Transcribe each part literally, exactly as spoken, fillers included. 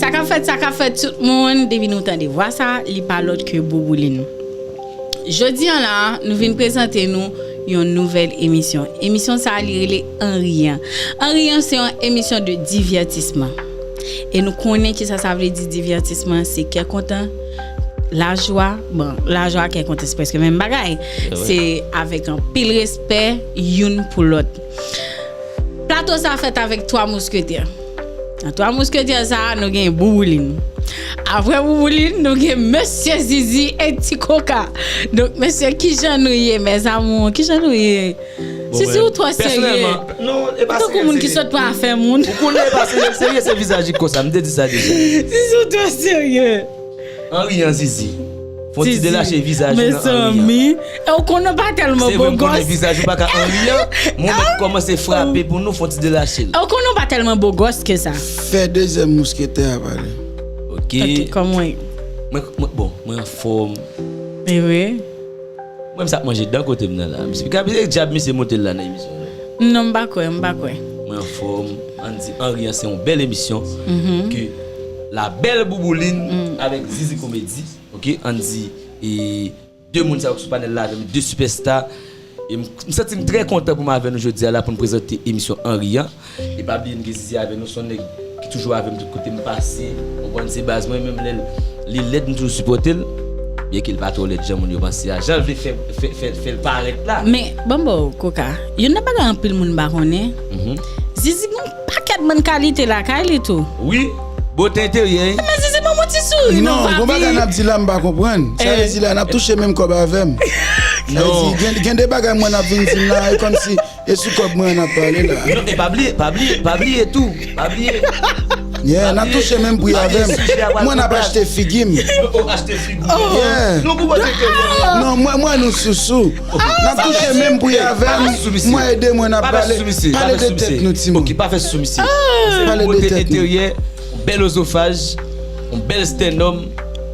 Sa k ap fèt, sa k ap fèt tout moun, depi nou tande vwa sa, li pa lòt ke Bouboulin. Jodi a la, nou vin prezante nou yon nouvèl emisyon. Emisyon sa a, li rele An Riyan. An Riyan, se yon emisyon de divètisman. E nou konnen kisa sa vle di divètisman, se kè kontan, lajwa, bon, lajwa, kè kontan, se prèske menm bagay. Se avèk anpil respè, youn pou lòt. Plato sa fèt avèk twa mousketè. Nan twa mousketè sa a, nou gen Bouboulin. Apre Bouboulin, nou gen Mesye Zizi e Ti Koka. Donk, mesye, kijan nou ye, mes amours? Kijan nou ye? Bon, Zizi, ou twò serye. Ou tankou moun ki sot pran afè moun. Ou konnen e pa serye, serye, se vizaj li konsa, m te di sa deja. Zizi, ou twò serye. An riyan, Zizi. Fon ti delache vizaj ou nan an riyan. E ou konnen w pa tèlman bogòs. Se vre, m konnen vizaj ou pa ka an riyan, men ou mèt kòmanse frape pou nou, fon ti delache l. E ou konnen w pa tèlman bogòs ke sa. Fè dezyèm mousketè a pale. Ok. Ok, kòman w ye? Mwen, mwen, bon, mwen anfòm. E vre? Mwen, m sa ap manje dan kote m nan la. Misye, gade dyab misye monte l la nan emisyon an. Non, m pa kwè, m pa kwè. Mwen anfòm. Ann di, An Riyan se yon bèl emisyon ke la belle Bouboulin avèk Zizi Komedi. Ok, ann di, e, de moun sa yo ki sou panèl la avè m, de sipèsta. E m, m santi m trè kontan pou m avè nou jodi a la pou n prezante emisyon An Riyan. E pa bliye n gen Zizi avè nou, se yon nèg ki toujou avè m tout kote m pase. Ou konprann, se baz mwen, menm lè l, li lèd, m toujou sipòte l. Byenke l pa twò lèd jan moun yo panse a. Jan l vle fè, fè, fè, fè l parèt la. Men, ban m ba w, Koka, youn nan bagay anpil moun pa konnen, Zizi gen yon pakèt bann kalite lakay li tou. Wi, bote enteryè. Men Zizi ban m yon ti souri non, papi. Non, gon bagay n ap di la, m pa konprann. Sa vle di la, n ap touche menm kòb avè m. Sa vle di, gen, gen de bagay mwen n ap vin di m la, e kòmsi e sou kòb mwen an n ap pale la. Non, e pa bliye, pa bliye, pa bliye tou. Pa bliye. Yeah, n ap touche menm pri avè m. Mwen n ap achte figi m. Oh, achte figi. Yeah. Non, mwen, mwen nou sousou. N ap touche menm pri avè m. Mwen ede mwen n ap pale. Pale de tèt nou, timoun. Ok, pa fè sou misye. Pale de tèt nou. Yon bèl ozofaj, yon bèl stènòm,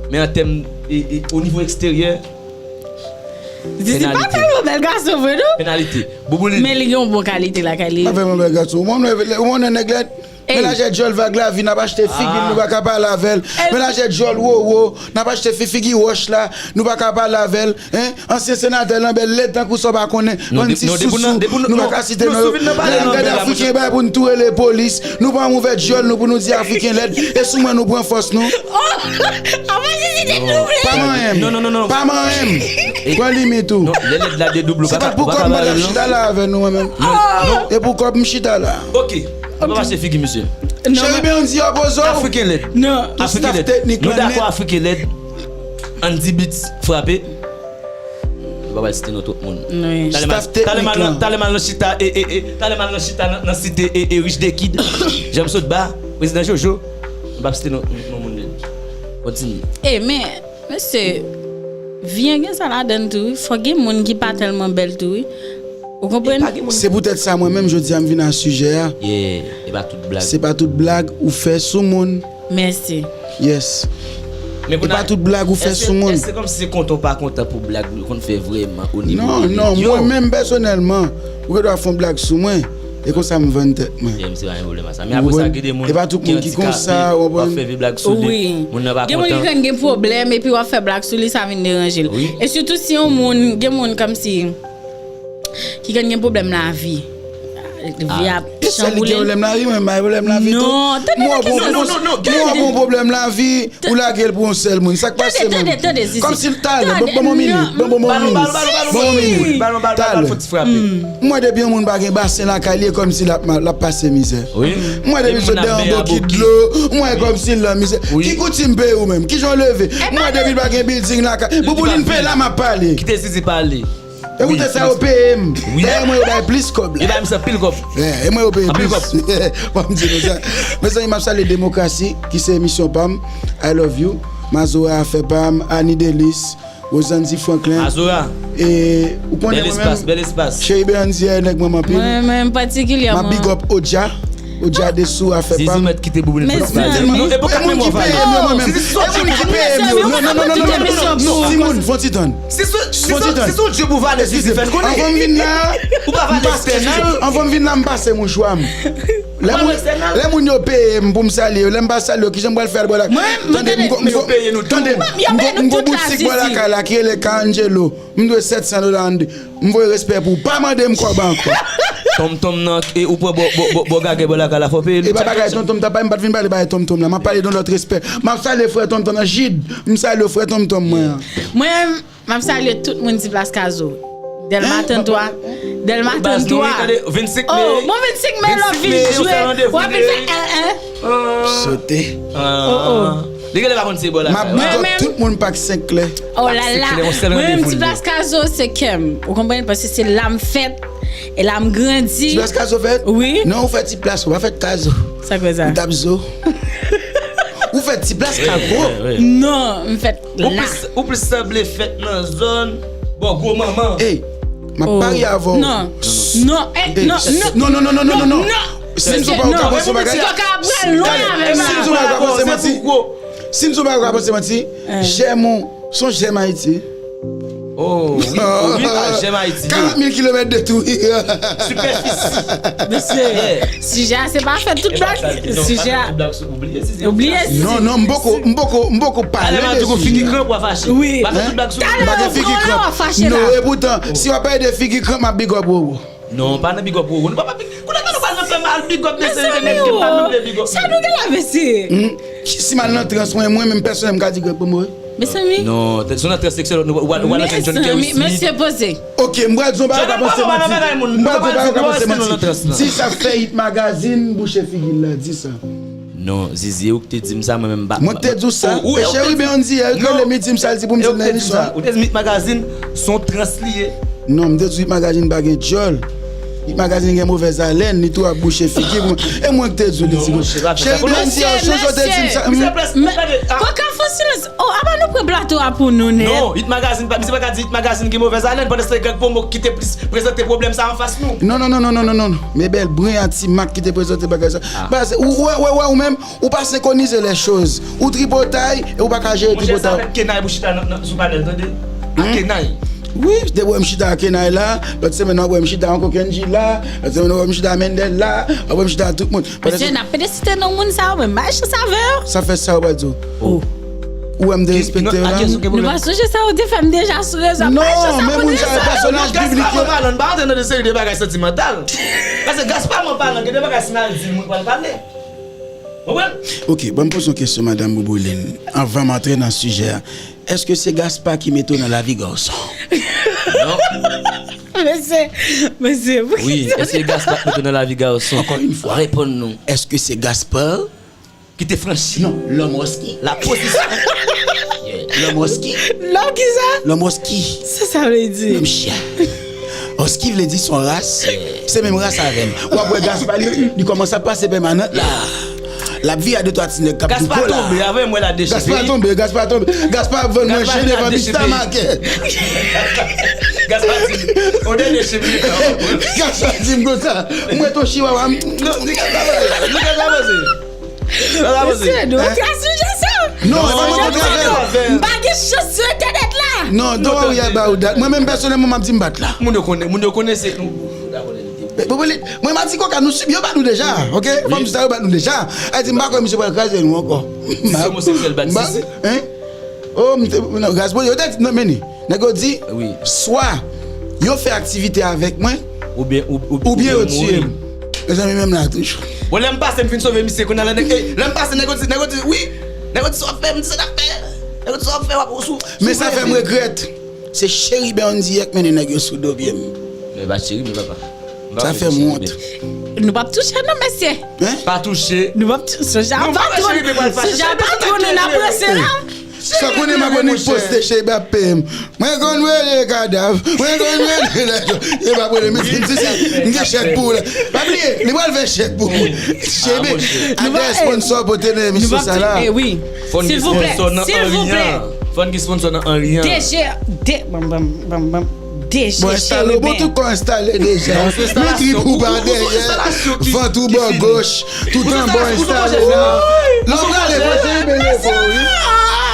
men an tèm, e, e, o nivo eksteryè, Zizi pa tèlman bèl gason vre non. Penalite. Bouboulin. Men li gen yon bon kalite lakay li. Pa vrèman bèl gason. Ou konnen, ou konnen nèg lèd. Menajè dyòl Vag Lavi, n ap achte figi l, nou pa ka pale avè l. Menajè dyòl Wowo, n ap achte fi, figi wòch la, nou pa ka pale avè l. Hein? Ansyen senatè Lanbè lèd tankou sa w pa konnen. Bann ti sousou, nou pa ka site non yo. N al gade Afriken bay pou n tou rele polis. Nou pa ouvè dyòl nou pou nou di Afriken lèd. E sou mwen nou pran fòs nou. Oh! Apa Zizi te double? Pa manyen m. Non, non, non, non. Pa manyen m. Pran limit ou. Non, lè lèd la dedoub ou pa ka, ou pa ka pale non. Se pa pou kòb mwen ap chita la avè nou, mwen menm. Non, non. E pou kòb m chita la. Ok. Ou pa mache figi misye. Cheri, ben, on di opozo. Afriken lèd. Non. Tout staff teknik lan nèt. Nou dakò Afriken lèd. Andy Beats frape. Nou pa pral site non twòp moun. Wi. Talè mal, talè mal nan chita, e, e, e, talè mal nan chita nan, nan site, e, e, Rich de Kid. Janm sot ba, prezidan Jojo. Nou p ap site non, non moun lèd. Kontinye. E, men, mesye, vi an gen sa ladann tou, wi. Fòk gen moun ki pa tèlman bèl tou, wi. Ou konprann? Se poutèt sa, mwen menm, jodi a, m vin a sijè a. Yeah, e pa tout blag. Se pa tout blag ou fè sou moun. Mèsi. Yes. E pa tout blag ou fè sou moun. Èske kòmsi se kontan ou pa kontan pou blag ou konn fè vrèman o nivo de medya? Non, non, mwen menm pèsonèlman, ou gen dwa fè yon blag sou mwen, e konsa m vann tèt mwen. Yeah, misye pa gen pwoblèm ak sa. Men apre sa, gen de moun ki andikape, w ap fè vye blag sou li, moun nan pa kontan. Gen moun ki konn gen pwoblèm, epi w ap fè blag sou li, sa vin deranje l. Wi. E sitou si yon moun, gen moun kòmsi ki konn gen pwoblèm lavi. Vi ap chanboule. Pwoblèm lavi, mwen, m pa gen pwoblèm lavi tou. Non, tande nan ki sans. Mwen, bon pwoblèm lavi, ou lage l pou yon sèl moun. Sa k pase menm? Tande, tande, tande, Zizi. Kòmsi talè, bon, bon, bon minit, bon, bon, bon minit, bon, bon minit. Talè. Mwen, depi yon moun pa gen basen lakay li, e kòmsi l ap, l ap pase mizè. Mwen, depi sot dèyè yon bokit dlo, mwen, kòmsi l nan mizè. Ki koutim peyi w menm? Kijan w leve? Mwen, depi l pa gen bilding lakay, Bouboulin pe la m ap pale. Kite Zizi pale. E poutèt sa yo peye m. Dayè mwen yo bay plis kòb la. Yo bay misye anpil kòb. E mwen yo peye plis. Bon, m di nou sa. Mezanmi, m ap salye Demokrasi, ki se emisyon pa m. I love you. Mazora, afè pa m. Annie Delis, Rosandy Franklin. Mazora. E ou konnen mwen menm, bèl espas, bèl espas. Cheri Beyandiè, nèg mwen m anpil. Mwen menm patikilyèman. M ap big up Odja. Ou dja desou afè pa m. Zizi mèt kite Bouboulin fè ti pale. Non, e pou kat memwa pale. Zizi, se yon moun ki peye m yo, mwen menm. E moun ki peye m yo. Non, non, non, non, non, non, non, non, non. Timoun, fon ti tann. Si se, si se, si se yon djòb ou vale, Zizi, fè l konnen. Anvan m vin la, ou pa vale ekstènal. Anvan m vin la, m pase mouchwa m. Lè moun, lè moun yo peye m pou m salye yo, lè m pa salye yo, kijan m pral fè al bò lakay? Tande, m gon boutik bò lakay la ki rele Ka Angelo. M dwe sèt san dola annde. M voye respè pou ou. Pa mande m kòb ankò. Tonmtonm nan, e ou pran bò, bò, bò, bò gagè bò lakay la, fò peye li. E pa bagay tonmtonm, ta pa, m pa t vin pale bagay tonmtonm la. M ap pale nan lòt respè. M ap salye frè tonmtonm nan, Jid. M salye w, frè tonmtonm mwen an. Mwen, m ap salye tout moun Ti Plas Kazo. Dèlma trannntwa. Dèlma trannntwa. Oh, bon, vennsenk me, lòt vin jwe. W ap vin fè en, en. Sote. Oh, oh. Li genlè pa konn se bò la. M ap big up tout moun Pak Senk Klè. Oh la la. Mwen menm Ti Plas Kazo se kè m. Ou konprann? Paske se la m fèt e la m grandi. Ti Plas Kazo fèt? Wi. Non, ou fèt Ti Plas, ou pa fèt Kazo. Sa k fè sa? Ou t ap zo. Ou fèt Ti Plas Kazo. Non, m fèt la. Ou plis, ou plis sanble fèt nan zòn bò gwo manman. Ey, m ap parye avè w. Non. Non, eh, non, non. Non, non, non, non, non, non, non. Si m sou pa ou ka panse bagay. Si m sou pa ou ka panse manti. Si m sou pa ou ka panse manti. Jèm ou, se yon jèm Ayiti. Oh, wi, wi, pa jèm Ayiti. Karant mil kilomèt de tou. Sipèfisi. Mesye, sijè a se pa fè tout blag. Sijè a. Oubliye sijè. Non, non, m poko, m poko, m poko pale de sijè. Figi kranp w a fache. Wi. Pa fè tout blag sou oubli. M pa gen figi kranp. Non, e poutan, si w ap pale de figi kranp, m ap big up Roro. Non, pa nan big up Roro. Nou pa, pa, kounye a nou pral nan fè mal big up, mesye, nèg ki pa nan vle big up. Sa nou gen la, mesye? Hmm? Si m al nan trans, mwen, mwen menm pèsonèl, m ka di Greg Pomo, wi. Mezanmi. Non, se nan trans seksyon, ou al, ou al nan John Kerry Smith. Mesye, poze. Ok, m pral di yon bagay ou ka panse manti. M pral di yon bagay ou ka panse manti. Di sa k fè Hit Magazine bouche figi l la, di sa. Non, Zizi, ou k te di m sa, mwen menm m pa. Mwen k te di w sa. E Cheriben Andy, Eric rele m, li di m sa, li di pou m di l nan emisyon an. Ou te di m Hit Magazine, se yon trans li ye. Non, m te di w Hit Magazine pa gen djòl. Hit Magazine gen movèz alèn, li tou ap bouche figi pou mwen. E mwen k te di w li ti gon. Cheriben Andy, chonje w te di m sa. Koka fè silans. Oh, apa nou pran plato a pou nou nèt? Non, Hit Magazine, pa, misye pa ka di Hit Magazine gen movèz alèn, pandan se Greg Pomo ki te plis prezante pwoblèm sa anfas nou. Non, non, non. Mebel Brin a Ti Mac ki te prezante bagay sa. Baz, ou wè, wè, wè, ou menm, ou pa senkwonize lè choz. Ou tripotay e ou pa ka jere tripotay. Monchè, sa avèk Kenay pou chita nan, nan, sou panèl, tande? Ak Kenay. Wi, depi w wè m chita ak Kenay la, lòt semèn w ap wè m chita ankò Kendji la, lòt semèn w ap wè m chita Mendel la, w ap wè m chita ak tout moun. Mesye, n ap pede site non moun sa yo, men m bay chans avè yo. Sa fè sa ou pa di w? Ou wè m derespekte yo la? Nou pa sonje sa ou te fè m deja sou rezo, m bay chans avè w. Non, men moun sa yo pèsonaj piblik yo. Gaspa, mwen palan, m pa antre nan de seri de bagay santimantal. Paske Gaspa, mwen palan, gen de bagay si m al di l, moun pral pale. Konprann? Ok, ban m poze yon kesyon, Madanm Bouboulin, anvan m antre nan sijè a. Èske se Gaspa ki mete w nan lavi gason? Non. Mesye, mesye, wi, èske Gaspa ki mete w nan lavi gason? Ankò yon fwa. Reponn nou. Èske se Gaspa ki te franchi? Non, lòm Oski. La pozisyon. Lòm Oski. Lòm ki sa? Lòm Oski. Sa sa vle di? Lòm chyen. Oski vle di se yon ras. Se menm ras avè m. W ap wè Gaspa li, li kòmanse ap pase pèmanant la. L ap vire a de twa ti nèg k ap di Gaspa tonbe, avè m wè l a deche peyi. Gaspa tonbe, Gaspa tonbe. Gaspa ap vann manje devan Mista Makèt. Gaspa di, on dènye chimye. Gaspa di m konsa, mwen tou chiwawa m. Non, di Gaspa poze. Di Gaspa poze. Mesye, nou antre a sijè sa. Non, se pa mwen k antre avè l. M pa gen chans sou entènèt la. Non, don't worry about that. Mwen menm pèsonèlman, m ap di m bat la. Moun yo konnen, moun yo konnen se nou. Mwen, mwen, mwen, Mati Koka, nou sib yo bat nou deja, ok? Fanm sa yo bat nou deja. Sa di, m pa kwè misye pral kraze nou ankò. Se omoseksyèl bat Zizi. Hein? Oh, m te, non, gras boni, yo te di, non, men ni. Nèg yo di, swa yo fè aktivite avèk mwen, oubyen, oubyen yo tiye m. Mezanmi, menm la toujou. Bon, lè m pase, m fin sove misye, kounye a la, nèg, eh, lè m pase, nèg yo di, nèg yo di, wi. Nèg yo di, sa w ap fè, m di, sa n ap fè. Nèg yo di, sa w ap fè, w ap, ou sou. Men sa fè m regrèt. Se Cheriben Andy k mennen nèg yo sou do pye m. Men pa Cheriben, papa. Sa fè m wont. Nou p ap touche non, mesye. Hein? Pa touche. Nou p ap touche. Sijè a pa twò, sijè a pa twò nou n ap ranse la. Sa konnen m ap annik poste Cheriben ap peye m. Mwen konn rele kadav. Mwen konn rele nèg yo. E pa pwoblèm, men si m si si, m gen chèk pou ou la. Pa bliye, li pral fè chèk pou ou. Cheriben, adrès sponsor pote nan emisyon sa la. Silvouplè, silvouplè. Fò n gen sponsor nan anri an. Fò n gen sponsor nan anri an. D G, D, banm, banm, banm, banm. D G Cheriben. Bon, enstale, bon, tout kò enstale deja. Men trip ou pa dèyè, vant ou bò goch, tout anba enstale. Lè w prale, fò Cheriben leve w, wi.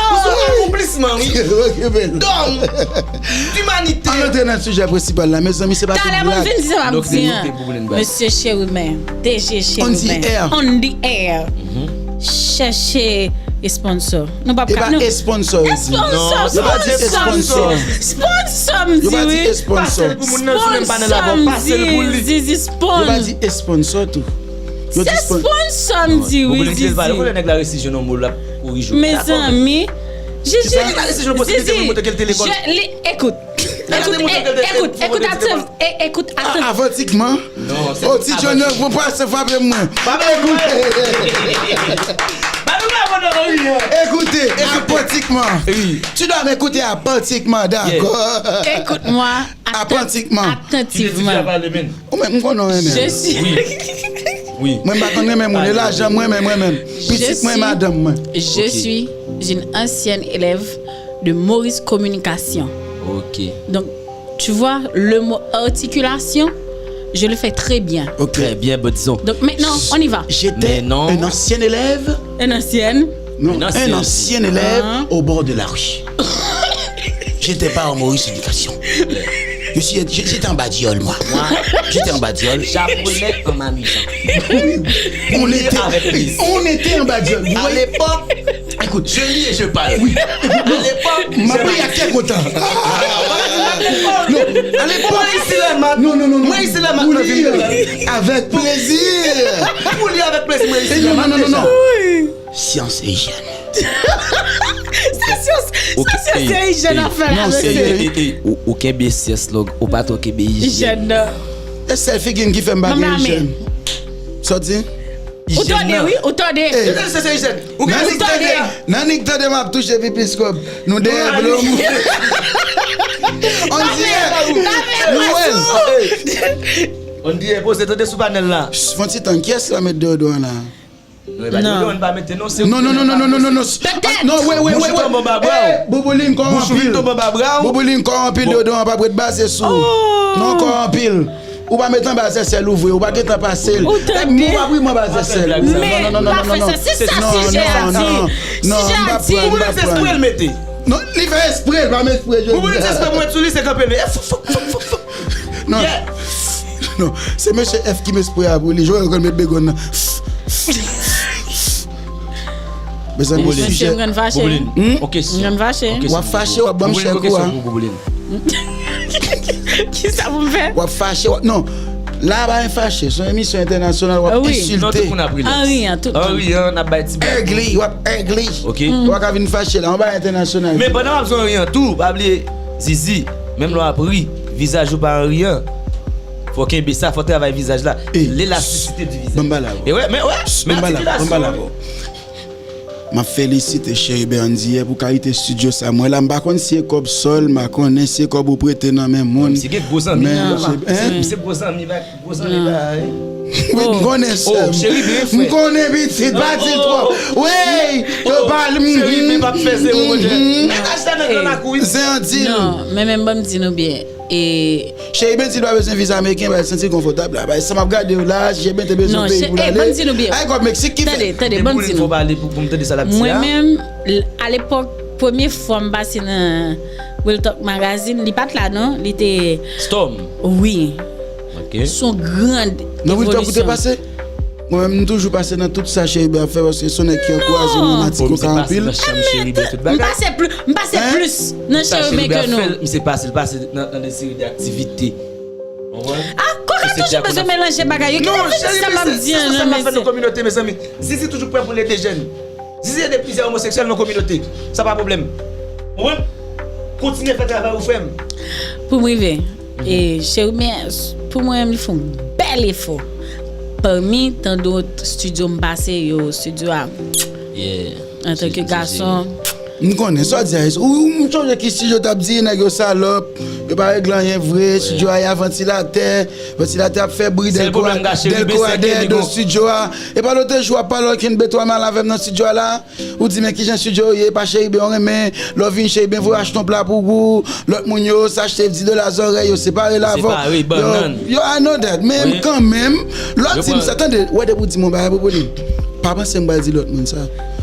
Ou sou akonplisman. Dòm. Dòm. Limanite. Ann antre nan sijè prensipal la, mezanmi, se pa tout blag. Talè m vin di sa m ap di an. Mesye Cheriben, D J Cheriben. On the air. On the air. Chèche sponsor. Nou p ap ka, non. E pa esponsò yo di. Esponsò, sponsò. Yo pa di esponsò. Sponsò, m di wi. Yo pa di esponsò. Sponsò, m di, Zizi, sponsò. Yo pa di esponsò tou. Yo di sponsò, m di wi, Zizi. Mezanmi. Zizi, Zizi, je li, écoute. Écoute, écoute, écoute, attends, écoute, attends. Avantikman. O ti John, yo pase frape mwen. Écoutez, attentivement. Tu dois m'écouter attentivement, d'accord? Écoute-moi attentivement. Ou menm, m konnen w renmen. Je suis. Mwen m pa konn renmen moun, e lajan mwen renmen mwen menm. Pitit mwen, madanm mwen. Je suis une ancienne élève de Maurice Communication. Ok. Donc, tu vois, le mot articulation, je le fais très bien. Ok. Très bien, bon, disons. Donc maintenant, on y va. J'étais un ancien élève. Un ancien. Non, un ancien élève au bord de la rue. J'étais pas au Maurice Éducation. Je suis, je- j'étais en Badiol, moi. Moi, j'étais en Badiol. J'apprenais en m'amusant. On était, on était en Badiol. À l'époque, écoute, je lis et je parle. Oui. À l'époque, mwen ap ri ak kè kontan. Non, à l'époque, non, non, non, non. Mwen isi la, mwen ap ri avèk plezi. Pou li avèk plezi, mwen isi la. Non, non, non, non. Science et hygiène. Sa syans, sa syans e ijyèn afè la, mesye. Ou kenbe syans long, ou pa twò kenbe ijyèn. Ijyèn nan. E sèl figi m ki fè m pa gen ijyèn. Sa w di? Ou tande, wi, ou tande. Ou gen syans e ijyèn. Ou gen syans e ijyèn. Nan nik tande m ap touche pipi skòb. Nou dèyè blo m. On dirait. Nou wè l. On dirait, poze, tande sou panèl la. Fon ti tan, kiyès la met deodorant la? Non, e pa deodorant pa mete non, se... Non, non, non, non, non, non, non, non. Petèt. Non, wè, wè, wè, wè. Bouch ou vin tonbe anba bra w. Bouboulin kò anpil. Bouboulin kò anpil, deodorant pa prèt baze sou. Non, kò anpil. Ou pa met anba zèsèl ou vre, ou pa gentan pase l. Ou tande? Ou pa priman anba zèsèl. Men pa fè sa, se sa sijè a di. Sijè a di. Bouboulin se spre l mete. Non, li fè espre, l pa met espre, je... Bouboulin se spre pou met sou li, se kanpe men. E fou, fou, fou, fou, fou. Non. Non, se mesye F ki met spre a pou li. Joel konn met begòn nan. Mezanmi, sijè. Mesye, m konn fache. Bouboulin, on kesyon. M konn fache. W ap fache, w ap ban m chèk ou a. Kisa pou m fè? W ap fache, w ap, non. La a pa gen fache, se yon emisyon entènasyonal, w ap ensilte. Non, tout moun ap rilaks. An riyan, tout moun. An riyan, n ap bay ti blag. Ugly, w ap ugly. Ok. Ou pa ka vin fache la, yon bagay entènasyonal. Men pandan w ap zwen an riyan tou, pa bliye, Zizi, menm lè w ap ri, vizaj ou pa an riyan. Fò kenbe sa, fò travay vizaj la. Lelastisite di vizaj. Ban m pale avè w. E wè, men wè, men atikilasyon. M ap felisite Cheriben Andyè pou kalite estidyo sa. Mwen la, m pa konn si e kòb sòl, m pa konnen si e kòb ou prete nan men moun. Misye gen gwo zanmi. Misye gwo zanmi, gwo zanmi bagay. M konnen sè m. M konnen pitit, pa di l twòp. Wi, yo pale. Cheriben p ap fè zewo, men achte nan gran lakou, wi. Se yon dil. Non, men menm ban m di nou byen. E Cheriben di l pa bezwen viza ameriken, paske l santi l konfòtab la. Paske sa m ap gade w la, Cheriben te bezwen yon peyi pou l ale. Ay, kòb Meksik ki fè. Tande, tande, ban m di nou. Mwen menm, alepòk, premye fwa m pase nan Real Talk Magazine, li pa t la non, li te... Storm. Wi. Ok. Se yon gran evolisyon. Nan Real Talk ou te pase? Mwen menm, m toujou pase nan tout sa Cheriben ap fè, paske se yon nèg ki ankouraje nou, m admire l anpil. M pase plis, m pase plis nan Cheriben ke nou. Misye pase, l pase nan, nan de seri de aktivite. Konprann? Ah, koka toujou bezwen melanje bagay yo. Kite vin di sa m ap di an non, mesye. Sa pa fè nou kominote, mezanmi. Zizi toujou prè pou l ede jèn. Zizi ede plizyè omoseksyèl nan kominote. Sa pa pwoblèm. Ou konprann? Kontinye fè travay ou, frè m. Pou m rive. E Cheriben, pou mwen, li fè yon bèl efò. Pami tan dòt estidyo m pase yo, estidyo a. Antanke gason. M konnen sa w di a. Ou, ou, m sonje ki estidyo t ap di nèg yo salòp, yo pa regle anyen vre, estidyo a y a vantilatè, vantilatè ap fè bri, Delco a, Delco a dèyè do estidyo a. E pa lòt jou w ap pale, kenbe twa mal avè m nan estidyo a la. Ou di, men kijan estidyo yo ye, pa Cheriben ou renmen, lè w vin Cheriben voye achte yon pla pou ou, lòt moun yo, sa achte di dola zòrèy, yo separe l avè w. Yo, yo, I know that, men kanmenm, lè w di m sa, tande, wè depi w di m yon bagay, Bouboulin, pa panse m pral di lòt moun sa.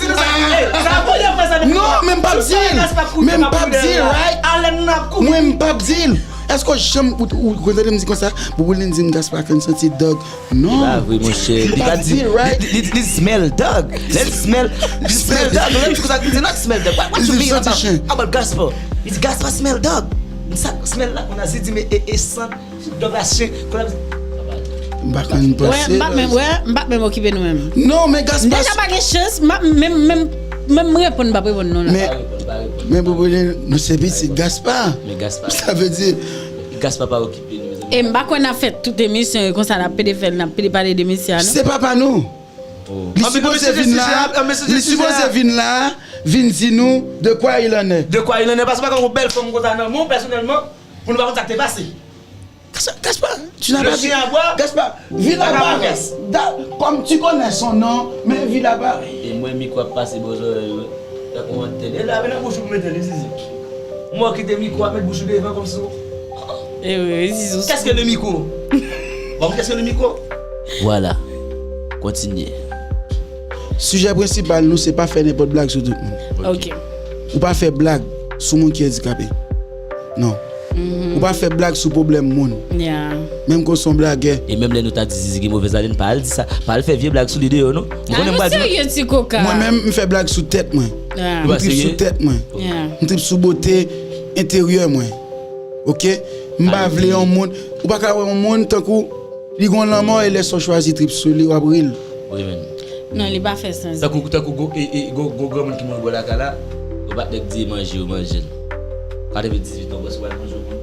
di nou sa. Hey, sa voye mwen sa. Non, men m p ap di l. Men m p ap di l, right? Mwen m p ap di l. Èske w janm ou ou konn tande m di konsa? Bouboulin di m Gaspa fè m santi dog. Non. Li pa vre, monchè. Li pa di, li, li, li, li smell dog. Lè l smell, li smell dog. Lè l di konsa, li di not smell dog. What, what you mean about, about Gaspa? Li di Gaspa smell dog. Sa smell la, kounye a, si di, men e, e sant dog la chen. Kounye a, m pa konn panse. Wè, m pa menm, wè, m pa menm okipe nou menm. Non, men Gaspa. M deja pa gen chans, m pa menm, menm, menm reponn, m pa reponn non la. Men, men Bouboulin, nou se pitit Gaspa. Men Gaspa. Sa vle di, Gaspa pa okipe nou, mezanmi. E m pa kwè n ap fè tout emisyon yo konsa, n ap pede fè l, n ap pede pale de mesye a, non? Se papa nou. Li sipoze vin la, li sipoze vin la, vin di nou de quoi il en est. De quoi il en est, paske pa gen yon bèl fanm konsa nan men w pèsonèlman, pou nou pa konn sa k te pase. Gaspa, Gaspa, tu n'as pas vu. Gaspa, vin la pa. Comme tu connais son nom, men vin la pa. E mwen mikwo ap pase bò zòrèy yo. Tankou yon antèn. E la, men nan bouch ou pou mete li, Zizi. Mwen kite mikwo ap met bouch ou devan kòmsi w. E wi, Zizi. Qu'est-ce que le micro? Bon, qu'est-ce que le micro? Vwala. Kontinye. Sijè prensipal nou, se pa fè nenpòt blag sou tout moun. Ok. Ou pa fè blag sou moun ki andikape. Non. Ou pa fè blag sou pwoblèm moun. Yeah. Menm ke w se yon blagè. E menm lè nou ta di Zizi gen movèz alen, pa al di sa. Pa al fè vye blag sou li deyò, non. Mwen konnen m pral di. Serye, ti koka. Mwen menm, m fè blag sou tèt mwen. Yeah. M trip sou tèt mwen. Yeah. M trip sou bote enteryè mwen. Ok? M pa vle yon moun. Ou pa ka wè yon moun tankou li gon lanmò e lè sa w chwazi trip sou li, w ap ri l. Wi, men. Non, li pa fè sans. Tankou, tankou gwo, e, e, gwo, gwo granmoun ki mouri bò lakay la, yo pa t nèk di manje, yo manje l. Katreven dizuit an, bòs, ou pa manje yon moun.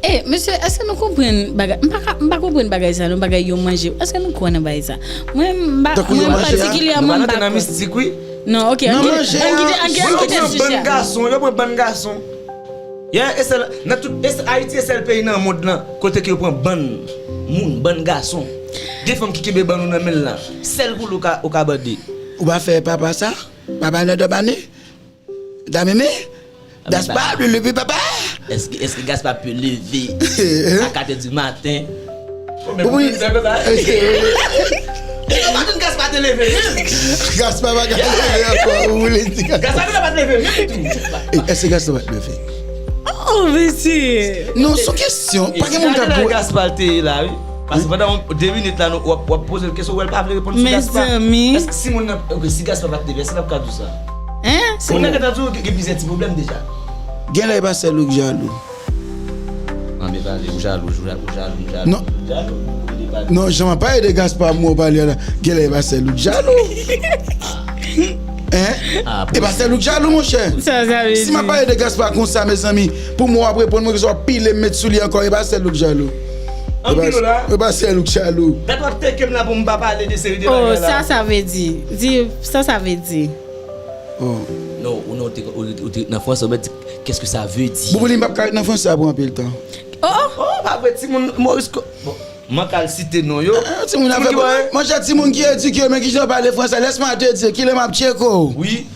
E, mesye, èske nou konprann bagay? M pa ka, m pa konprann bagay sa, non, bagay yo manje. Èske nou kwè nan bagay sa? Mwen, m pa, mwen patikilyèman, m pa kwè. Nou pa rantre nan mistik, wi. Non, ok, ann kite, ann kite, ann kite sijè a. Yo pran bann gason, yo pran bann gason. Yeah, e sèl, nan tout, e sèl, Ayiti e sèl peyi nan mond lan kote ke yo pran bann moun, bann gason. Gen fanm ki kenbe bann ou nan men l la. Sèl pou li ou ka, ou ka bande. Ou pa fè papa sa? Papa nan dòbane? Dameme? Gaspa, leve papa? Èske, èske Gaspa pe leve a kat è di maten? Wi. E yo pa di Gaspa te leve menm. Gaspa pa ka leve ankò, ou vle di Gaspa. Gaspa pa t leve menm tou. E, èske Gaspa pa t leve? Oh, mesye. Non, se yon kesyon. Pa gen moun k ap gwo. Gaspa te la, wi. Paske pandan de minit la, nou, w ap, w ap poze l kesyon, w wè l pa vle reponn sou Gaspa. Mezanmi. Èske si moun nan, ok, si Gaspa pa t leve, èske l ap ka di w sa? Hein? Moun nan gentan di w gen plizyè ti pwoblèm deja. Genlè e pa sèl ou k jalou. Ann, men pale, ou jalou, ou jalou, ou jalou, ou jalou. Non. Ou jalou, ou vle pale. Non, jan m ap pale de Gaspa, mwen w pale a la. Genlè e pa sèl ou k jalou. Hein? E pa sèl ou k jalou, monchè. Sa, sa vle di. Si m ap pale de Gaspa konsa, mezanmi, pou mwen w ap reponn mwen, kesyon w ap pile m met sou li ankò, e pa sèl ou k jalou. Anpil ou la. E pa sèl ou k jalou. Dat w ap teke m la pou m pa pale de seri de bagay la. Oh, sa, sa vle di. Di, sa, sa vle di. Oh. Non, ou non, ou te, ou te nan fransè, ou mèt di, qu'est-ce que ça veut dire? Bouboulin pa ka ret nan fransè a pou anpil tan. Oh, oh. Oh, pa vre, timoun Moris ko-, bon, man ka al site non yo. Ah, timoun avè, monchè, timoun ki edike yo, men kijan yo pale fransè, laisse-moi te dire, kilè m ap tcheke w. Wi.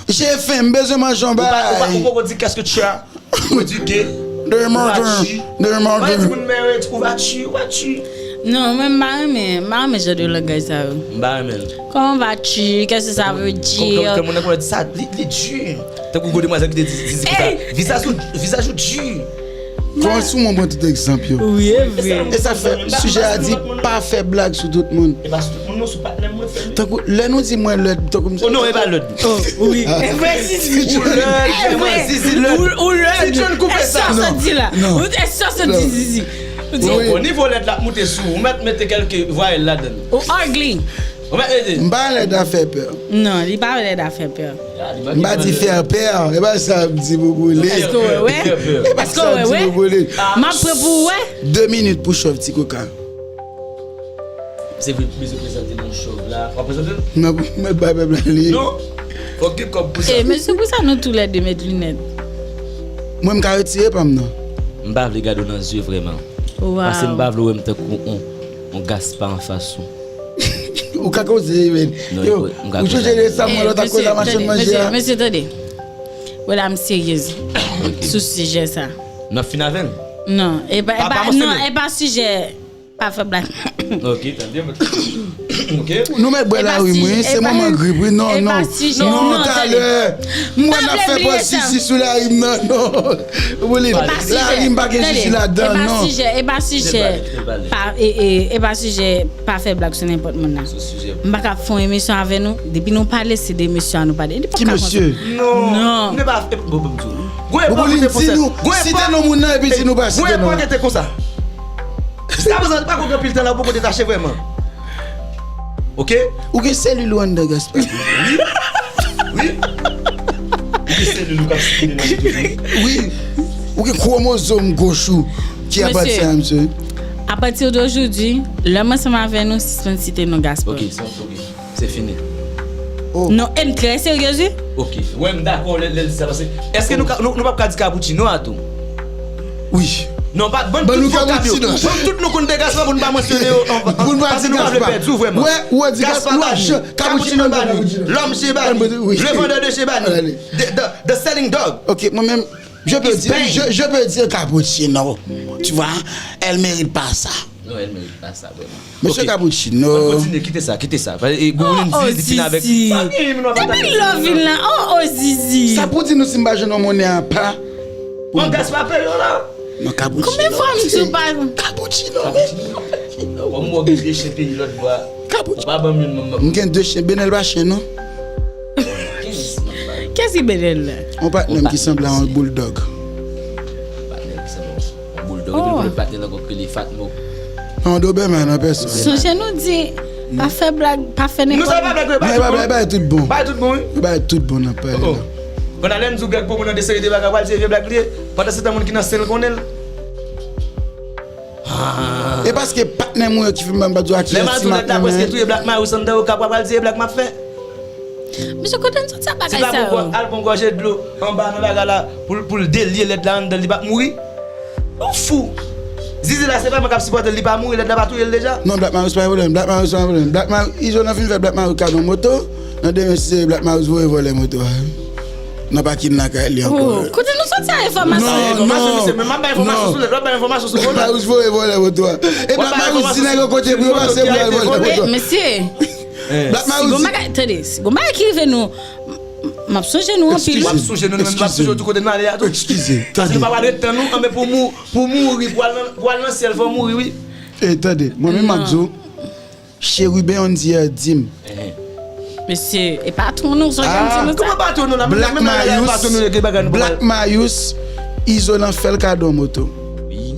J'ai faim, m bezwen manje yon bagay. Ou pa, ou pa, ou poko di qu'est-ce que tu as? Ou di ke. Demain matin, demain matin. Mwen di moun mè, ou va tu, ou va tu. Non, mwen m pa renmen, m pa renmen jan de langaj sa yo. M pa renmen l. Comment vas-tu? Qu'est-ce que ça veut dire? Kòm, kòm, kòm moun nan kòmanse di sa, li, li di. Tankou gwo demwazèl ki te di, di, di konsa. Hey! Vizaj ou, vizaj ou di. Kòmanse ou mwen pran tout egzanp yo. Wi, e vre. E sa fè, sijè a di, pa fè blag sou tout moun. E pa sou tout moun, non, sou patnè m mwen fè l. Tankou, lè nou di mwen lèd, tankou m. Oh, non, e pa lèd. Oh, wi. E vre, Zizi. Ou lèd, e vre, Zizi lèd. Ou, ou lèd. Si John koupe sa. E sa w sot di la. Non. Ou, e sa w sot di, Zizi. Ou di. Non, o nivo lèd la ap moute sou ou. Ou mèt mete kèlke vwayèl ladan l. Ou ugly. Ou mèt mete. M pa lèd a fè pè. Non, li pa lèd a fè pè. M pa di fè pè. E pa sa m di, Bouboulin. Èske w wè? E pa sa m di, Bouboulin. M ap pran pou w wè. De minit pou chòv ti koka. Se vre, m bezwen prezante nou chòv la. W ap prezante l? Mwen, mwen bay pèp la li. Non. Fòk gen kòb pou sa. E, mesye, pou sa nou toulède met linèt? Mwen, m ka retire pa m nan. M pa vle gade w nan zye vrèman. Wow. Paske m pa vle w wè m tankou on, on Gaspa anfas ou. Ou ka koze, men. Non, yo, m ka koze. Ou chonje de sa, mwen, lòt a koze a machann manje a. Mesye, mesye, tande. Wè la, m seryez. sou sijè sa. N ap fin avè l. Non, e pa, e pa, non, e pa sijè. Pa fè blag. Ok, tande. Ok. Nou mèt bwè larim, wi. Se moman grip, wi. Non, non. Non, talè. M wè n ap fè pòz sisi sou larim nan, non. Ou li, larim pa gen sisi ladan, non. E pa sijè, e pa sijè. Pa, e, e, e pa sijè pa fè blag sou nenpòt moun nan. M pa ka fè yon emisyon avè nou. Depi nou pale, se de mesye a nou pale. Ki mesye? Non. Non. M te pa, bon, bon, bon. Gwen, bon, bon, bon, bon, bon. Si te non moun nan, epi di nou pa si te non. Gwen, bon, bon, bon, bon. Sa prezan, pa konn anpil tan la, ou poko detache vrèman. Ok? Ou gen selil ou anndan, Gaspard? Wi. Wi. Ou gen selil ou k ap sikile nan tout wi. Wi. Ou gen kwomozòm goch ou ki apati a, mesye. A pati de jodi, lè m ansanm avè nou, sispann site non Gaspard. Ok, se, ok. Se fini. Oh. Non, e m trè seryez, wi. Ok. Wè, m dakò lè, lè l di sa, paske èske nou ka, nou, nou p ap ka di Cappuccino a tou? Wi. Non, pa, ban nou tout fo kab yo. Ban nou tout nou konn de Gaspard pou nou pa mansyone yo anvan, paske nou pa vle pèdi w vrèman. Wè, ou di Gaspard, Cappuccino Bani, l'homme chez Bani, le vendeur de chez Bani, the, the, the selling dog. Ok, mwen menm, je peux dire, je, je peux dire Cappuccino. Tu vois, elle mérite pas ça. Non, elle mérite pas ça, vrèman. Mesye Cappuccino. Ann kontinye, kite sa, kite sa. Gougoulin di li fin avèk. Sa gen moun wap atake. Epi love vin la. Oh, oh, Zizi. Sa pou di nou si m pa jwenn yon monnen apa. Bon, Gaspard pè yo la. Non, Cappuccino. Konbyen fwa m di w pa? Cappuccino, men. Kòm mwen gen de chen peyi lòt bò a. Ou pa ban m youn, manman. M gen de chen, Benel pa chen, non. Kiyès ki Benel la? Yon patnè m ki sanble a yon bouldòg. Patnè m ki sanble a yon bouldòg. Epi l gen lòt patnè l ankò ki rele Fatmo. Yon Doberman an pèsòn. Sonje nou di, pa fè blag, pa fè nenpòt. Non, e pa blag, e pa tout bon. Bay tout bon, wi. Bay tout bon, n ap pale la. Pandan lè n di w Greg Pomo nan de seri de bagay, pral se vye blag li ye. Pandan se tan moun ki nan sen l konnen l. E paske patnè mwen yo ki fè m pa di w a kiyès ti mak nan men. Lè m al di w lòt la prèske touye Black Marius anndan yo, ka pral di e blag m ap fè. Mesye, kote n sot sa bagay sa yo? Ti pa bon, al pran gòje dlo anba nan bagay la pou, pou l delye lèd la anndan, li p ap mouri. Ou fou. Zizi la, se pa mwen k ap sipòte l, li pa mouri, lèd la pa touye l deja. Non, Black Marius pa gen pwoblèm. Black Marius pa gen pwoblèm. Black Marius, Izo nan fin fè Black Marius kado moto. Nan demen, se Black Marius voye vòlè moto a. Nan pakin lakay li ankò. Oh, kote nou sot sa enfòmasyon yo? Non, non, non. Black Marius voye vòlè moto a. E Black Marius di nèg yo kote pou yo pase pou yo al vòlè moto a. Mesye. Black Marius di. Tande, si gon bagay ki rive nou, m ap sonje nou anpil. M ap sonje nou, nou menm, m ap sonje tout kote n ale a tou. Eskize, tande. Si nou pa pral ret tann nou, anben pou mou-, pou mouri, pou al nan, pou al nan syèl, fò mouri, wi. E tande, mwen menm m ap di w, Chérubin Andier di m. Mesye, e patwon nou, sonje m di nou sa. Kòman patwon nou la? Black Marius, Black Marius, Izolan fè l kado moto. Wi.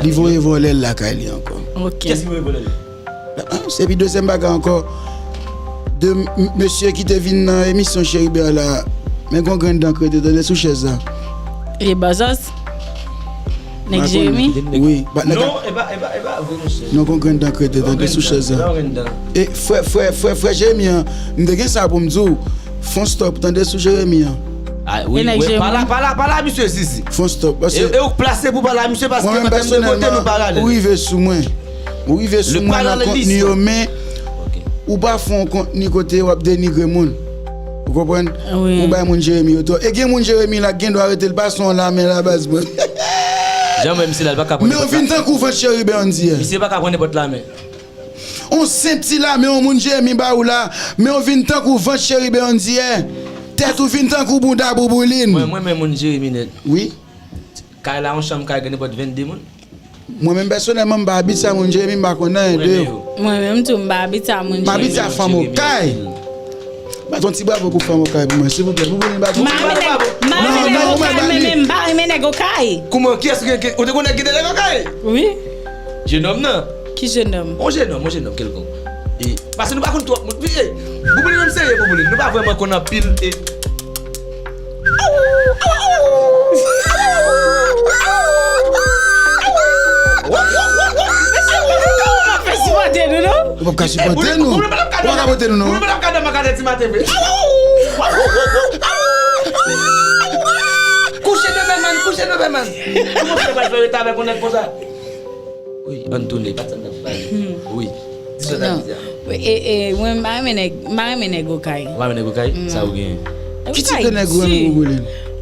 Li voye vòlè l lakay li ankò. Ok. Kiyès ki voye vòlè l? Black Marius, epi dezyèm bagay ankò, de m-, mesye ki te vin nan emisyon Chérubin la, men gon grenn dan k rete tande sou chèz la. E Bazos? Nèg Jeremi? Wi, non, e pa, e pa, e pa vre, monchè. Non, gon grenn dan k rete tande sou chèz la. E frè, frè, frè, frè Jeremi an, m te gen sa pou m di w. Fon stòp, tande sou Jeremi an. Ah, wi, wi, pa la, pa la, pa la, misye Zizi. Fon stòp, paske e, e ou k plase pou pale a misye, paske mwen menm pèsonèlman, ou rive sou mwen. Ou rive sou mwen nan kontni yo, men ou pa fè yon kontni kote w ap denigre moun. Ou konprann? Ou bay moun Jeremi yo twò. E gen moun Jeremi la k gen dwa rete l pa sou yon lame la baz mwen. Jan mwen misye la, l pa ka pran nenpòt lame. Men w vin tankou vant Chérubin Andier. Misye pa ka pran nenpòt lame. On senp ti lame yon moun Jeremi ba ou la, men w vin tankou vant Chérubin Andier. Tèt ou vin tankou bounda Bouboulin. Mwen, mwen, men moun Jeremi nèt. Wi. Kay la, yon chanm kay gen nenpòt vennde moun. Mwen menm pèsonèlman, m pa abitye a moun Jeremi, m pa konn anyen de yo. Mwen menm tou, m pa abitye a moun Jeremi. M abitye a fanm Okay. Bat yon ti bravo pou fanm Okay pou mwen, silvouplè. Pou mwen, bat yon ti bravo. M pa renmen nèg Okay, men, men m pa renmen nèg Okay. Kouman, kiyès ki, ki, ou te konn nèg ki te nèg Okay? Wi. Jenòm nan? Ki jenòm? On jenòm, on jenòm kèlkonk. E, paske nou pa konn twòp moun. Wi, e, Bouboulin menm serye, Bouboulin. Nou pa vrèman konn anpil, e, Mesye, w p ap ka sipòte nou, non? W p ap ka sipòte nou. W p ap ka sipòte nou, non? Kouche Doberman, kouche Doberman. Kouman w fè pral fè rete avèk yon nèg konsa? Wi, ann tounen, pa t sa n ap pale. Wi. Di sa w t ap di a. E, e, mwen, m pa renmen nèg, m pa renmen nèg Okay. Ou pa renmen nèg Okay? Sa ou genyen? Ki tip de nèg ou renmen pou Bouboulin?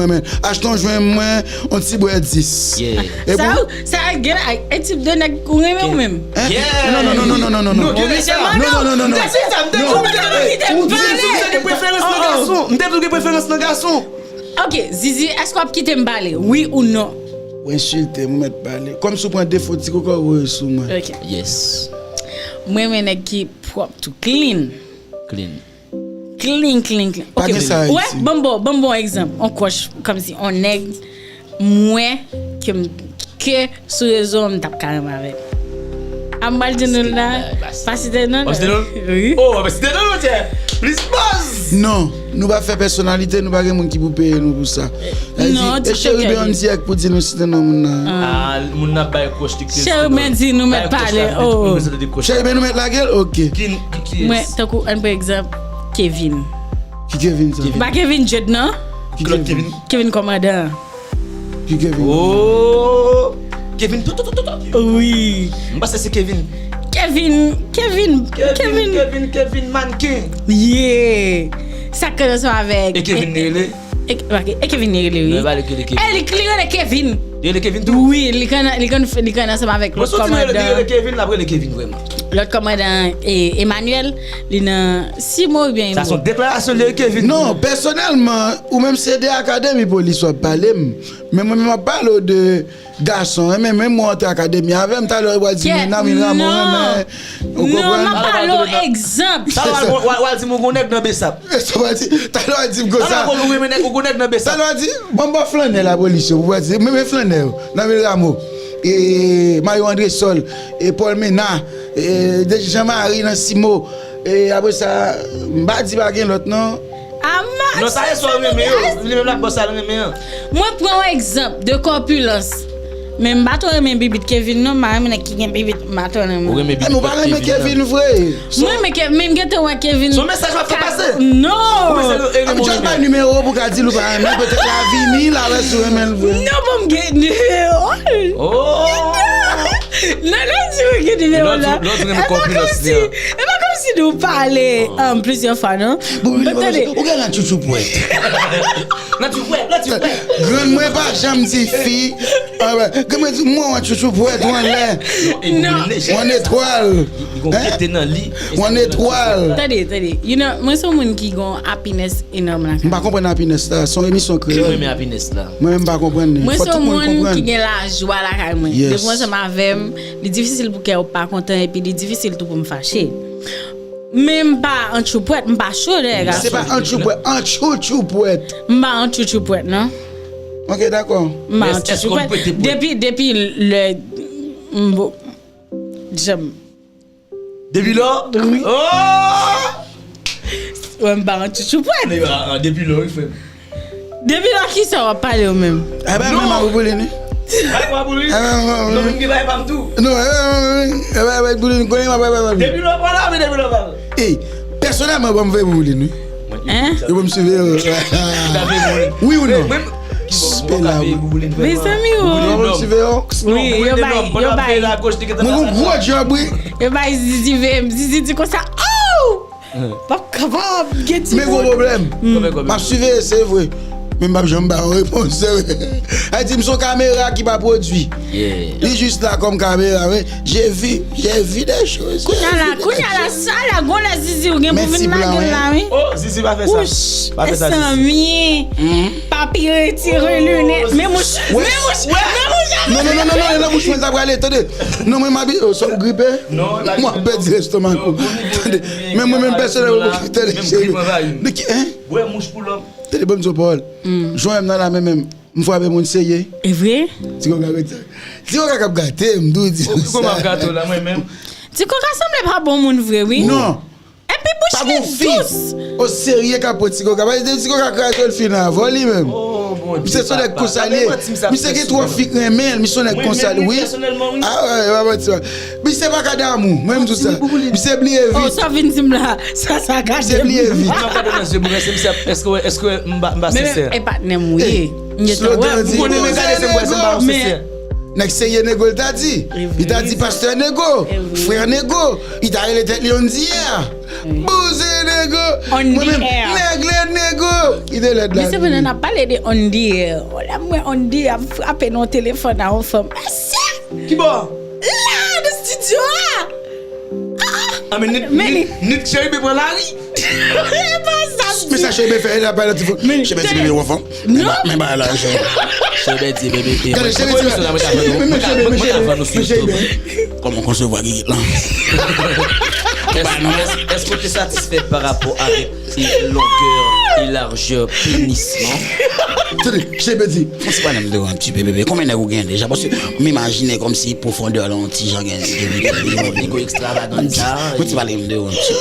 renmen. Achte yon jwen mwen, yon ti bwè dis. Yeah. E Sa bon? ou, sa gen la, e tip de nèg ou renmen ou menm. Hein? Yeah. Non, non, non, non, non, non, non, non, non. Nou gen sa. Non, non, non, non, non. Mwen te di sa, mwen te di sa. Ou pa kite m Ou di pale. Mwen te gen preferans nan gason. Mwen te gen preferans nan gason. Ok, Zizi, èske w ap kite m pale? Wi ou non? Ou ensilte m, ou mèt pale. Kòm si w pran defo ti koko voye sou mwen. Ok. Yes. Mwen renmen nèg ki pwòp tou, clean. Clean. Clean, clean, clean. Pa Ok. gen sa Wè, Ayiti. ban m ba w, ban m ba w egzanp. On kòch, kòmsi on nèg, mwen, ke m, ke sou rezo, m t ap ka renmen avèk. A m pral di nou l la, pa site non. Pa site non? Wi. Oh, pa site non, monchè. Plis buzz. Non, nou pa fè pèsonalite, nou pa gen moun ki pou peye nou pou sa. Non, E cheri ben yon ti ek pou di nou site non moun nan. Ah, moun nan bay kòch li. Cheri ben di nou mèt pale. Oh. Cheri ben nou mèt lage l? Ok. Ki ki Mwen, tankou, an pa egzanp, Kevin. Ki Kevin sa? Pa Kevin Jed non? Ki Claude Kevin. Kevin kòmandan. Ki Kevin? Oh. Kevin tout tout tout tout. Wi. M panse se Kevin. Kevin, Kevin, Kevin Kevin. Kevin Kevin mannequin. Yeah. Sa k ansanm avèk. E Kevin li rele. E, ok, e Kevin li rele, wi. Mwen pa li rele Kevin. E li li rele Kevin. Li rele Kevin tou. Wi, li konn li konn li konn ansanm avèk Mwen lòt soti nan li rele kòmandan. Kevin, l ap rele Kevin vrèman. Lòt kòmandan e Emmanuel, li nan Simo oubyen Sa se yon Imo. Deklarasyon li rele Kevin. Non, pèsonèlman, ou menm se de akademi polis w ap pale m. Men mwen menm ap pale w de gason, men menm mwen antre akademi avè m, talè w ap di Kè- men Namil Ramo non. renmen. Ou Non, m konprann? ap pale w egzanp. Talè w al di m ou gon nèg nan Besap. Sa w ap di, talè w ap di m konsa. Talè w ap di ou renmen nèg ou gon nèg nan Besap. Talè w ap di, ban m ba w flannè lapolis yo, pou w di, men men flannè yo, Namil Ramo, e Mario Andresol, e Paul Mena, e Deji Jean Marie nan Simo, e apre sa, m pa di pa gen lòt non. Ama. Non, sa e sò renmen yo. Li menm l ap bò sa l renmen an. Mwen pran yon egzanp de kòpilans. Men m pa twò renmen bibit Kevin non, m pa renmen nèg ki gen bibit, m pa twò renmen. Ou renmen E, men w pa renmen Kevin vre. Mwen renmen Kevin, men m gentan wè Kevin. Son mesaj w ap fè pase. Non. Ou mesaj e renmen ou Just bay renmen. Nimewo pou ka di l ou pa renmen, petèt l a vini, l a wè si w renmen l vre. Non, bon, m gen. Oh. Non, non, di mwen gen nimewo Lòt la. ou- lòt ou renmen E pa kòpilans kòmsi, li an. e pa kòmsi Nou pale um, plizyè fwa, non? Bon, tande. Ou gen nan tchoutchou pwèt. Nan tchoutchou pwèt, nan tchoutchou pwèt. Grann mwen pa janm di fi. Grann mwen di mwen wan tchoutchou pwèt, wan lè. Wan etwal. Wan etwal. Tande, tande. You know, mwen se yon moun ki gon happiness enòm la. M pa konprann happiness la. Se yon emisyon kreyòl. Mwen menm pa konprann li. Mwen se yon moun ki gen lajwa lakay mwen. Depi w ansanm avè m, li difisil pou kè w pa kontan epi li difisil tou pou m fache. Men m pa antchoupwèt, m pa cho dèyè gason. Se pa antchoupwèt, antchoutchoupwèt. M pa antchoutchoupwèt non. Ok, dakò. M pa antchoutchoupwèt. Depi, depi lè m bo. Janm. Depi lò? Wi. Oh! Wè m pa antchoutchoupwèt. Depi lò, wi, frè m. Depi lò kisa w ap pale w menm? E pa menm a Bouboulin wi. Bay mwen Bouboulin. Non, men gen bay pa m tou. Non, e pa menm a Bouboulin. Konnen m ap bay bay bay. Depi lò pa la, men depi lò pa la. Ey, pèsonèlman ban m veye Bouboulin wi. Hein? Yo ban m siveye. Wi ou non? Pe la wi. Mezanmi o. Yo ban m siveye. Wi, yo bay, yo bay. Mwen gon gwo djòb wi. Yo bay Zizi veye m. Zizi di konsa, oh! M p ap kapab gen ti moun. Men gwo pwoblèm. M ap siveye, se vre. Men m p ap janm ba yon repons. Sa vle di m se yon kamera ki pa pwodui. Li jis la kòm kamera, men j'ai vu, j'ai vu des choses. Kounya la, kounya la, sa la, gon lè Zizi ou gen pou vin lage l la, wi. Oh, Zizi pa fè sa. Pa fè sa, Zizi. Mezanmi. Papi retire linèt. Men mouch, men mouch, men mouch. Non, non, non, non, non, e nan bouch mwen sa prale, tande. Non, mwen m abi, oh, sa w gripe? Non, e pa gripe. Mwen ap pèdi lestomak ou. Tande. Men mwen menm pèsonèl, tande, cheri. Men ki, hein? Bwè mouch pou lòm. Tande, ban m di w pawòl. Jan w wè m nan la men menm, m frape moun serye. E vre? Ti koka ret. Ti koka k ap gate m, tou di sa. Kòman ap gate w la, mwen menm? Ti koka sanble pa bon moun vre, wi. Non. Epi bouch li dous. O serye k ap pran ti koka. Paske ti koka kraze l fin avè w li menm. Misye se yon nèg konsa li ye. Misye gen twòp fi k renmen l. Misye se yon nèg konsa li wi. A wè, e pa manti. Misye pa ka damou. Mwen menm tou sa. Misye bliye vit. O sa w vin di m la. Sa sa gade m. Misye bliye vit. Nan pa de nan zye m rense misye. Èske w wè, èske w wè m pa, m pa sensè? Men e patnè m ou ye. M gentan wè. M konnen men gade se m wè se m pa yon sensè. Nèg serye nego l ta di. Li ta di pastè nego, frè nego. Li ta rele tèt li Ondyè. Bouzen nego. Mwen menm nègle nego. Li te lèd la. Men sepandan n ap pale de Ondyè. Lè m wè Ondyè ap frape nan yon telefòn a yon fanm. Mesye! Kibò? La, nan estidyo a! Ah, men nit, nit, nit Cheriben pran lari. E pa sa m di. Men sa Cheriben fè, l ap pale nan telefòn. Cheriben di bebe w anfòm. Men bagay la, Cheriben. Cheriben di bebe. Gade, Cheriben di bebe. Mwen ka vann ou sou YouTube. Kòman w konsevwa gigit lan? Èske w te satisfè pa rapò avèk e longè e lajè penis lan? Tande, Cheriben di, fò se pa nan m devan ti bebe. Konbyen nèg ou gen deja? Paske m imajine kòmsi pwofondè lan yon ti jan gen. Nèg yo ekstravagan sa. Mwen ti pale m devan ti.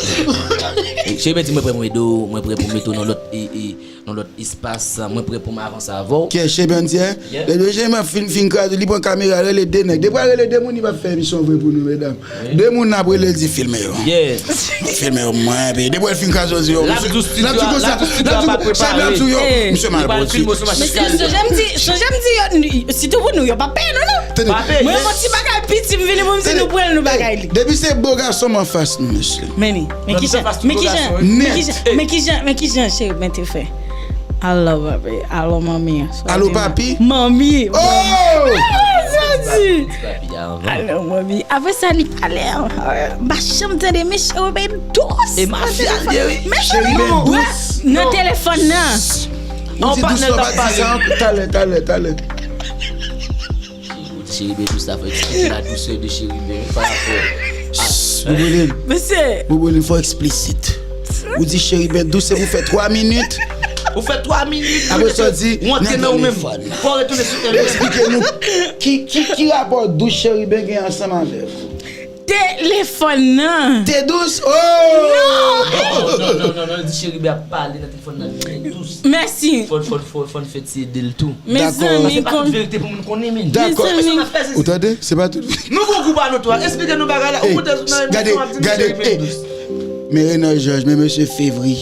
Cheriben di mwen prè pou m ede w, mwen prè pou m mete w nan lòt e, e, nan lòt espas, mwen prè pou m avanse avè w. Kiyès Cheriben di, hein? Lè Cheriben fin, fin kraze, li pran kamera, rele de nèg. Depi w rele de moun, li p ap fè emisyon vre pou nou, medam. De moun n ap rele di filme yo. Filme yo mwen epi depi w fin kraze yo di yo. L ap di w konsa, l ap di w konsa, l ap di w yo. Misye mal pwodui. Sonje m di, sonje m di yo, sitou pou nou, yo p ap peye nou non. Mwen yon ti bagay piti m vini pou m di nou pran l nou bagay li. Depi se bo gason m anfas nou mesye. Men li, men kijan, men kijan, men kijan, men kijan, men kijan Cheriben te fè? Alo papi, alo manmi. Alo papi. Manmi. Oh! Alo manmi. Apre sa li pale ankò. M pa janm tande men Cheriben dous. E mafya l ye wi. Men Cheriben dous. Nan telefòn nan. Ou di dous, pa di sa ankò. Talè, talè, talè. Ou di Cheriben dous la, fò eksplike la douceur de Cheriben pa rapò a. Mesye. Bouboulin, fò eksplisit. Ou di Cheriben dous, se pou fè twa minit. Ou fè twa minit. Apre sa w di, ou antre nan ou menm. Fò w retounen sou tèm. Eksplike nou ki, ki, ki rapò dous Cheriben gen ansanm avè w? Telefòn nan. Te dous? Oh! Non, non, non, non, non, di Cheriben ap pale nan telefòn nan byen dous. Mèsi. Fò, fò, fò, fò n fè ti ede l tou. Mezanmi, paske pa tout verite pou moun konnen, men. Dakò. Ou tande? Se pa tout. Nou gon gwoup a nou tou a. Eksplike nou bagay la. Ou pote sou nan emisyon ap di nou Cheriben dous. Men Renòl Jòj, men mesye Fevri.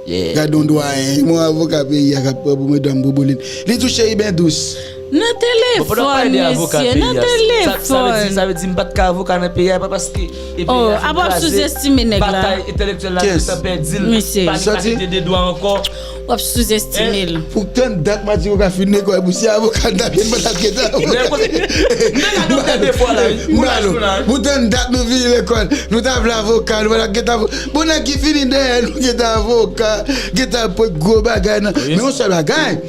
Gade yon dwayen, yon avoka peyi a k ap pran pou medam Bouboulin. Li di w Cheriben dous. Nan telefòn, mesye, nan telefòn. Sa vle di, sa vle di m pa t ka avoka nan peyi a, e pa paske e peyi a fin kraze, batay entèlektyèl la gentan pèdi l, pa li pa kite de dwa ankò. W ap souzestime l. Pou tann dat Matigo ka fin lekòl, pou si avoka n t ap ye, m pa t ap gentan avoka. M te ka doktè de fwa la, wi. Pou laj nou la, wi. Pou tann dat nou fini lekòl, nou t ap vle avoka, nou pa t ap gentan avoka. Bon, nèg ki fini dèyè nou gentan avoka, gentan ap pran gwo bagay nan. Men yon sèl bagay,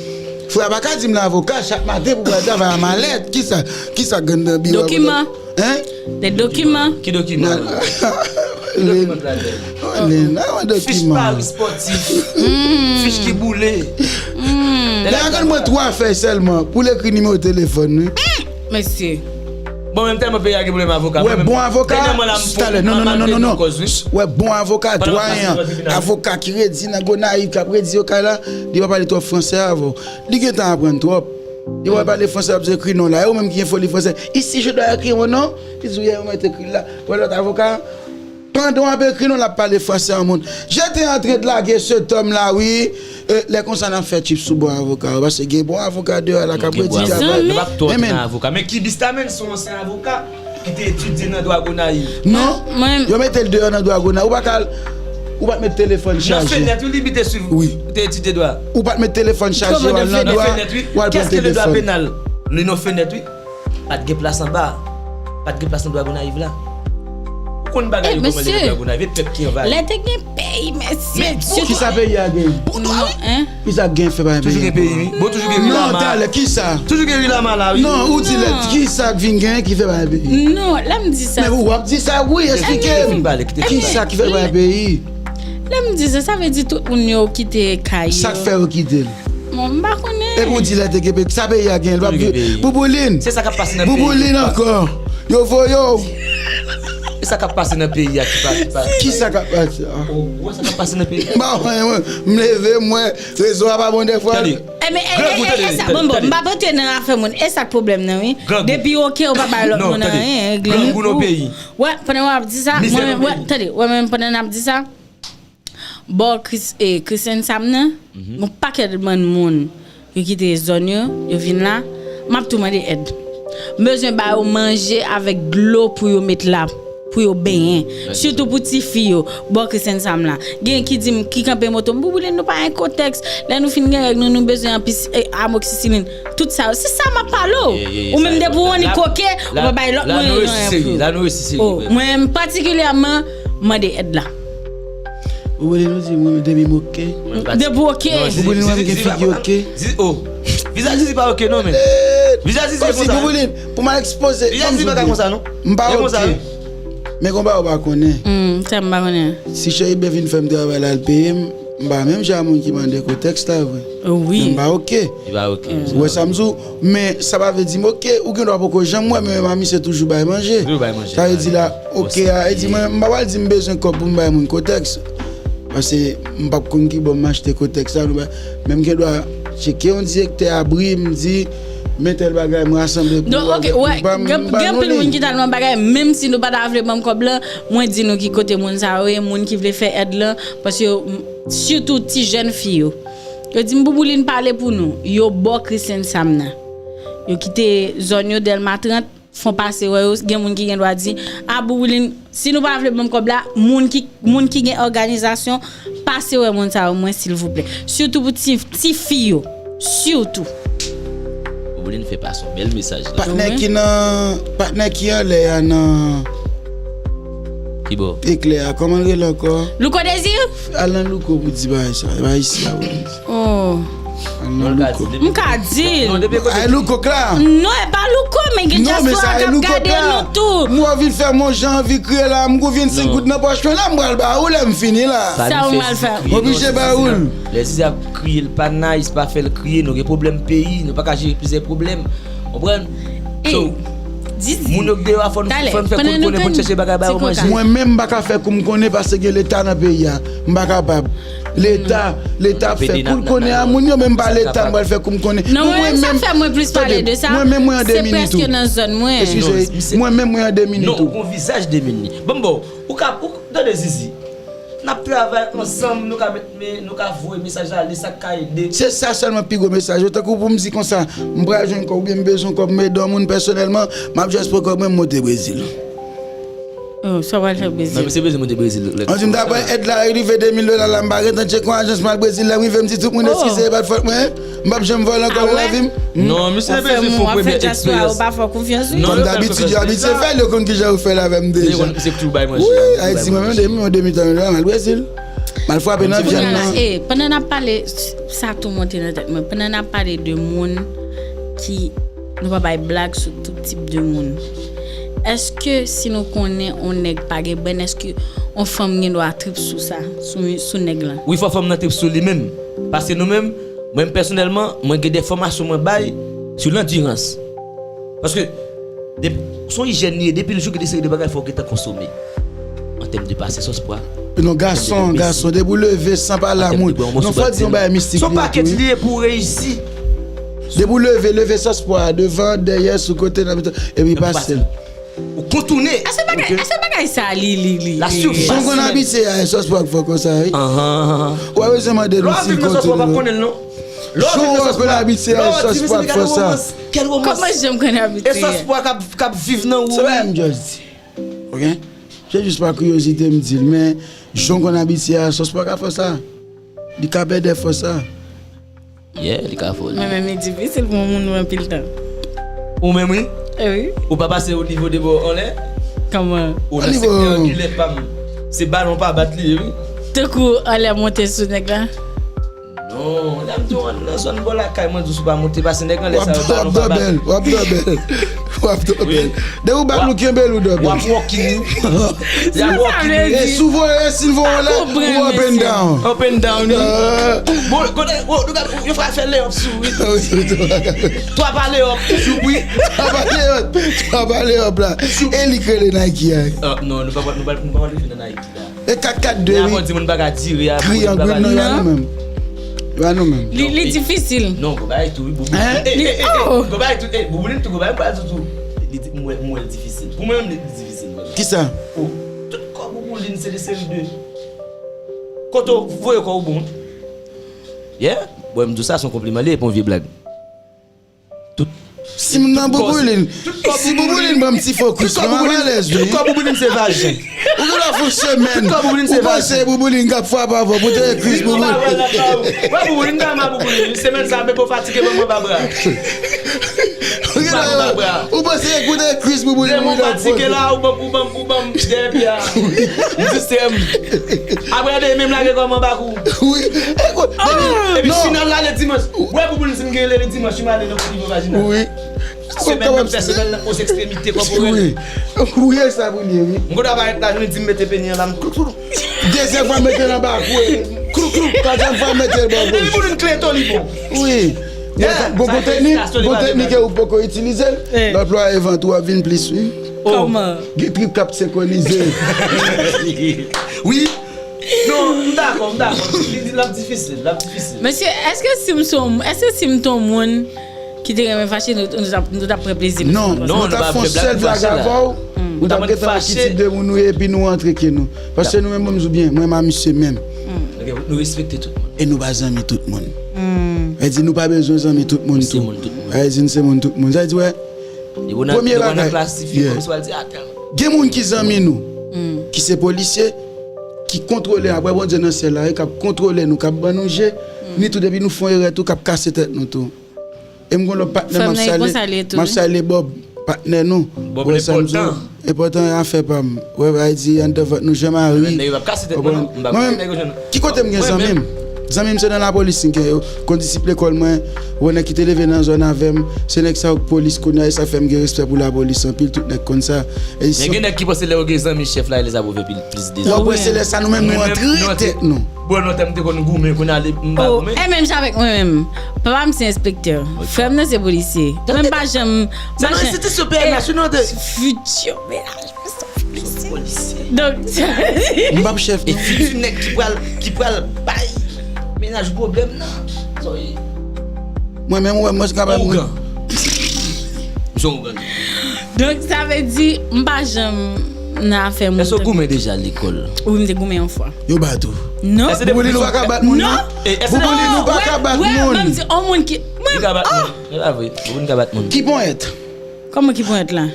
frè a pa ka di m l avoka chak maten pou pral travay a malèt. Kisa, kisa k gen nan biwo avoka? Dokiman. Hein? De dokiman. Ki dokiman? Ki dokiman k ladan l? Fich pari spòtif. Fich ki boule. Nèg la konn mwen twa fèy sèlman pou l ekri nimewo telefòn li. Mesye. Bon, menm tèlman peyi a gen pwoblèm avoka. Wè, bon avoka, talè, non, non, non, non, non, non. Wè, bon avoka, dwayen an, avoka ki redi nan Gonayiv, k ap redi yo kay la, li pa pale twòp fransè avè w. Li gentan aprann twòp. Li wè pale fransè, ap di ekri non la. E ou menm ki gen foli fransè. Ici, je dois écrire mon nom. Li di, wi, ou mèt ekri l la. Wè lòt avoka, pandan w ap ekri non, l ap pale fransè an moun. Je te antre de lage se tòm la, wi. E, lè konsa, n ap fè tchip sou bon avoka yo. Paske gen bon avoka deyò la k ap redi travay. Men, men. Men ki Bistamenn se yon ansyen avoka ki te etidye nan dwa Gonayiv. Non, yo mete l deyò nan dwa Gonayiv. Ou pa ka al, ou pa t met telefòn chaje. Nan fenèt, wi, li bite swiv. Wi. Te etidye dwa. Ou pa t met telefòn chaje, w al nan dwa, w al pran telefòn. Kès ki nan dwa penal? Li nan fenèt, wi. Pa t gen plas anba. Pa t gen plas nan dwa Gonayiv la. Ou konn bagay yo kòman li nan dwa Gonayiv, e pèp ki anvayi. Lè te gen peyi, mesye. Men kisa peyi a gen? Bon dwa, wi. Kisa k gen fè pa gen peyi ankò? Toujou gen peyi, wi. Bon, toujou gen ri lama. Non, talè, kisa? Toujou gen ri lama la, wi. Non, ou di lè, kisa k vin gen ki fè pa gen peyi? Non, lè m di sa. Men ou ap di sa, wi, eksplike m. Kisa ki fè pa gen peyi? Lè m di sa, sa vle di tout moun yo kite kay yo. Sa k fè yo kite l? Bon, m pa konnen. Epi ou di lè te gen peyi, sa peyi a gen, l p ap gen. Bouboulin. Se sa k ap pase nan peyi a. Bouboulin ankò. Yo voye w. E sa k ap pase nan peyi a ki pa, ki pa. Kisa k ap pase a? Ou wè sa k ap pase nan peyi a? M pa konnen, mwen. M leve, m wè rezo a pa bon dèfwa. Tande. E men, e, e, e, e sa, bon, bon, m p ap antre nan afè moun. E sa k pwoblèm nan, wi. Depi oke, ou pa bay lòt moun anyen, regle. Grangou nan peyi. Wè, pandan w ap di sa, mwen, wè, tande, wè, men pandan n ap di sa, bò Chris, e, Christian Sam nan, gon pakèt bann moun, yo kite zòn yo, yo vin la, m ap tou mande èd. M bezwen ba yo manje avèk dlo pou yo met la, pou yo benyen. Sitou pou tifi yo, bò Christian Sam la. Gen ki di m, ki kanpe moto m, Bouboulin, nou pa gen kotèks. Lè nou fin gen règ nou, nou bezwen anpis, e, amoksisilin. Tout sa yo. Se sa m ap pale w. Ou menm depi w annik koke, ou pa bay lòt moun anyen pou. La nou resi seri. O, mwen patikilyèman, mande èd la. Ou vle nou di mwen depi m oke? Depi w oke. Ou vle nou di gen figi oke? Vizaj Zizi pa oke non, men. Vizaj Zizi konsa. Pou mwen ekspoze. Vizaj Zizi pa ka konsa non. M pa oke. Men konba ou pa konnen. Hmm, sa m pa konnen. Si Cheriben vin fè m travay la, l peye m, m pa menm jan a moun ki mande kotèks la vre. Wi. Men m pa oke. Li pa oke. Ou wè sa m di w? Men sa pa vle di m oke, ou gen dwa poko janm wè, men mami se toujou bay manje. Toujou bay manje. Sa vle di la, oke a, e di mwen, m pa pral di m bezwen kòb pou m bay moun kotèks. Paske m p ap konn ki bò m achte kotèks la, nou pa, men m gen dwa tcheke yon direktè abri, m di, men tèl bagay, m rasanble pou ou avèk ou pa m, m pa gen anpil moun ki ta nan bagay, menm si nou pa ta vle ban m kòb la, mwen di nou ki kote moun sa yo ye, moun ki vle fè èd lan, paske yo, m, sitou ti jèn fi yo. Yo di m, Bouboulin pale pou nou, yo bò Christian Sam nan. Yo kite zòn yo, Dèlma trant, fon pase wè yo, gen moun ki gen dwa di, a, Bouboulin, si nou pa vle ban m kòb la, moun ki, moun ki gen òganizasyon, pase wè moun sa yo, mwen, silvouplè. Sitou pou ti, ti fi yo. Sitou. Bouboulin fè pase yon bèl mesaj la. Patnè ki nan, patnè ki anlè a nan Ki bò? Eklè a, kòman l rele ankò? Louko Désir? Al nan Louko pou di bagay sa, e pa isi a pou di. Oh. Al nan Louko. M ka di l. Ay, Louko k la. Non, e pa Louko, men gen dyaspora k ap gade nou tou. M wè w vin fè m yon jan anvi kriye la, m gon vennsenk goud nan pòch mwen la, m pral ba ou lè m fini la. Sa ou mal fè? M oblije ba ou l. Lè Zizi ap kriye, l pa nice, pa fè l kriye, nou gen pwoblèm peyi, nou pa ka jere plizyè pwoblèm. Konprann? So, moun yo k deyò a, fò n, fò n fè kou n konnen pou n chèche bagay ba yo manje. Mwen menm, m pa ka fè kou m konnen paske gen Leta nan peyi a. M pa kapab. Leta, Leta ap fè kou l konnen a moun yo, men m pa Leta, m pral fè kou m konnen. Non, mwen menm, sa fè mwen plis pale de sa, mwen menm, mwen an de minit tou. Eskize, mwen menm, mwen an de minit tou. Non, ou gon vizaj de minit. Bon, bon, ou ka, ou, tande Zizi. N ap travay ansanm, nou ka met men, nou ka voye mesaj ale, sa k ka ede. Se sa sèlman pi gwo mesaj yo. Tankou pou m di konsa, m pral jwenn kòb oubyen m bezwen kòb, m ede yon moun pèsonèlman, m ap just pran kòb mwen, m monte Brezil. Oh, sa w pral fè Brezil? Non, misye bezwen monte Brezil. An di m ta pran èd la, rive de mil dola la, m pa gentan tcheke yon ajans, m al Brezil, lè m rive, m di tout moun eskize, e pa t fòt mwen. M p ap janm vòlè ankò nan lavi m. Non, misye bezwen fè yon premye eksperyans. Kòm dabitid, yo abitye fè l, yo konn kijan yo fè l avè m deja. Wi, Ayiti, mwen menm, depi yon demi tan m al Brezil. M al frape nan vyann nan. E, pandan n ap pale, sa tou monte nan tèt mwen. Pandan n ap pale de moun ki, nou pa bay blag sou tout tip de moun. Èske si nou konnen yon nèg pa gen brenn, èske yon fanm gen dwa trip sou sa, sou, sou nèg lan? Wi, fò fanm nan trip sou li menm. Paske nou menm, Mwen pèsonèlman, mwen gen de fòmasyon mwen bay sou landirans. Paske se yon ijèn li ye, depi l jou gen de seri de bagay fò w gentan konsome. An tèm de pase sòs pwa. Non, gason, gason, depi w leve san pale a moun. Non, fò di yon bagay mistik li ye tou wi. Se yon pakèt li ye pou w reyisi. Depi w leve, leve sòs pwa a, devan, dèyè, sou kote, nan mitan, epi pase l. Ou kontounen. Èske bagay, èske bagay sa li, li, li, li. Jan w konn abitye a, e sòs pwa k fè w konsa, wi. Ou pa bezwen mande nou si l kontounen. Lè w ap viv nan sòs pwa, w p ap konnen l non. Lè w ap viv nan sòs pwa, lè w ap di misye gade romans, kèl romans. Kòman jan m konn abitye a? E sòs pwa k ap, k ap viv nan ou. Se bagay m just di. Oke? Se jis pa kiryozite m di l, men jan w konn abitye a, sòs pwa ka fè w sa. Li ka pèdè fòs sa. Yeah, li ka fò li. Mwen menm li difisil pou mwen moun anpil tan. Ou menm wi? E wi. Ou pa pase o nivo de bò anlè? Kòman? Ou nan sektè angilè pa m. Se balon pa bat li ye wi. Tankou anlè monte sou nèg la? Non, lè m di w nan zòn bò lakay mwen di w si w pa monte pase nèg anlè sa yo balon pa bat. W ap dòbèl, w ap dòbèl. W ap dòbèl. Depi w bat l ou kenbe l ou dòbèl. W ap walking wi. W ap walking wi. E si w voye, e si l voye w anlè, ou up and down. Up and down wi. Bon, kote, oh, nou gade, yo fè fè lay up sou wi. Twa pa lay up sou wi. Twa pa lay up, twa pa lay up la. E li k rele Nike a. Non, nou pa, nou pa, nou pa pral rive nan Nike la. E kat kat de wi. Apre w di moun pa ka tire a. Kriyan grid nou, e pa nou menm. E pa nou menm. Li, li difisil. Non, gwo bagay tou wi, Bouboulin. Gwo bagay tou, Bouboulin tou, gwo bagay m pral di tou. Li di, m wè, m wè l difisil. Pou mwen menm, li difisil. Kisa? Oh, tout kò Bouboulin se de seri de. Kote w voye kò w bon. Yeah. Bon, m di w sa, se yon konpliman li ye, e pa yon vye blag. Tout. Si m nan Bouboulin, si Bouboulin ban m ti fo kwis, mwen m alèz wi. Tout kò Bouboulin se vajen. Ou gen dwa fè yon semèn, ou panse Bouboulin k ap frape avè w pou te kwis Bouboulin. Wè Bouboulin, m ta renmen Bouboulin wi, semèn sa a, men bon fatige ban m anba bra. Ou gen dwa, ou panse koute kwis Bouboulin wi. Lè m fatige la, ou ban m, ou ban m, ou ban m dèyè pye a. M di se m. Apre de menm lage kò m anba kou. Wi. Epi final la le dimanch. Wè Bouboulin, si m gen rele dimanch wi, m ale nan kote nivo vajinal. Wi. Semèn nan, m fè semèn nan, os ekstremite kòporèl. Wi. Wi, e sa pou l ye wi. M konn ap arete lajounen di m mete peni an la, m klouklou. Dezyèm fwa m mete l anba kou e klouklou. Twazyèm fwa m mete l bò goch. Depi moun vin kleto li bon. Wi. Gon teknik, gon teknik ke ou poko itilize l. Lè w plwaye vant ou ap vin plis wi. Kòman? Gen trip k ap senkwonize. Wi. Non, m dakò, m dakò. Li, li, l ap difisil, l ap difisil. Mesye, èske si m se yon, èske si m te yon moun ki te renmen fache, nou, nou t ap, nou t ap pran plezi nan sa? Non, non, nou t ap fè yon sèl blag avè w. Ou t ap gentan wè ki tip de moun nou ye, epi nou antre ke nou. Paske nou menm, ban m di w byen, mwen m a misye menm. Nou respekte tout moun. E nou pa zanmi tout moun. Sa vle di nou pa bezwen zanmi tout moun tou. Sa vle di nou se moun tout moun. Sa vle di, wè, premye bagay, gen moun ki zanmi nou, ki se polisye, ki kontwole, apre Bondye nan syèl la, wi, k ap kontwole nou, k ap ban nou je, ni tou depi nou fè yon erè tou, k ap kase tèt nou tou. E m gen lòt patnè m ap salye, m ap salye Bob, patnè nou. Bob enpòtan. Enpòtan afè pa m. Wè, bay di anndan vant nou, Jean Marie. Mwen menm, ki kote m gen zanmi m? Zanmi m se nan lapolis m gen yo. Kondisip lekòl mwen, wè nèg ki te leve nan zòn avè m, se nèg sa yo k polis kounye a, e sa fè m gen respè pou lapolis anpil, tout nèg konn sa. Men gen nèg ki panse lè yo gen zanmi chèf la, e lè sa pou fè pil plis dezòd. Wè, se lè sa nou menm nou antre tèt nou. Bon, lontan m te konn goumen, kounye a m pa goumen. E menm jan avèk mwen menm. Papa m se enspektè. Frè m nan se polisye. Mwen m pa janm. Se nan enstitisyon P N H wi nou antre. Fiti mennaj mwen se polisye. Donk, sa vle di. M p ap chèf non. E fiti nèg ki pral, ki pral bay mennaj pwoblèm nan. Sa w ye? Mwen menm ou wè m, mwen se kapab. Ougan. M se yon ougan. Donk, sa vle di, m pa janm, nan afè moun. Èske w goumen deja lekòl? Wi, m te goumen yon fwa. Yo bat ou? Non. Bouboulin, ou pa ka bat moun, non. Bouboulin, ou pa ka bat moun. Mwen m di, on moun ki. Li ka bat moun. E pa vre. Bouboulin ka bat moun. Ki ponyèt? Kòman ki ponyèt la?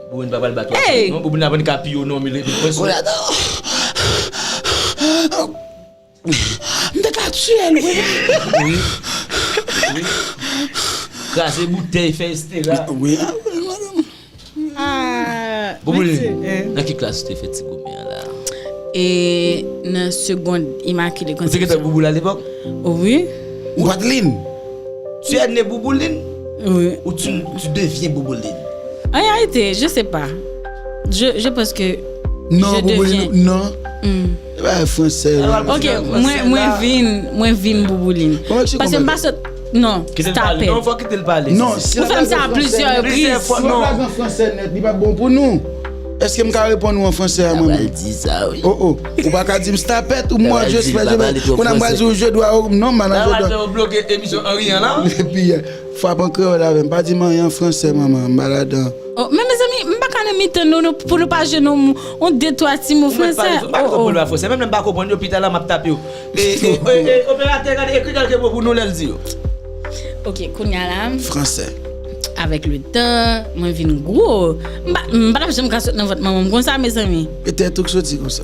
Bouboulin pa pral bat ou. Non, Bouboulin aprann ka piye w non, men li pran sou. M te ka tiye l, wi. Wi. Wi. Kraze boutèy, fè estera. Wi. Ah, Bouboulin, nan ki klas ou te fè ti goumen an la? E nan Seconde Immaculée Conception. Ou te gentan bouboul alepòk? Wi. Ou pa t lin? Tu es né bouboulin? Wi. Ou tu, tu deviens bouboulin? En réalité, je sais pas. Je, je pense que non, je deviens. Non. Hmm. E pa fransè la. Ok, mwen, mwen vin, mwen vin bouboulin. Paske m pa sot, non, stop it. Non, fò kite l pale. Non, si ou fè m sa a plizyè repriz. Si w ap lage an fransè nèt, li p ap bon pou nou. Èske m ka reponn ou an fransè a mwen menm? Di sa, wi. Oh, oh. Ou pa ka di m stop it, ou mwen je sou je. Kounye a m pral di ou je dois, oh, non, m pa nan je dois. Ou bloke emisyon an riyan la. Epi, Frap an kreyòl avè m. Pa di m anyen an fransè, manman. M pa ladan. Oh, men mezanmi, m pa ka nan mitan nou, nou, pou nou pa jwenn yon, yon de twa ti mo fransè. M pa ka konprann fransè. Menm lè m pa konprann yo, pita la, m ap tape yo. E, e, e, e, operatè, gade, ekri kèlke mo pou nou lè l di yo. Ok, kounye a la. Fransè. Avec le temps, mwen vin gwo. M pa, m pa t ap janm ka sot nan vant manman m konsa, mezanmi. E tèt ou k soti konsa.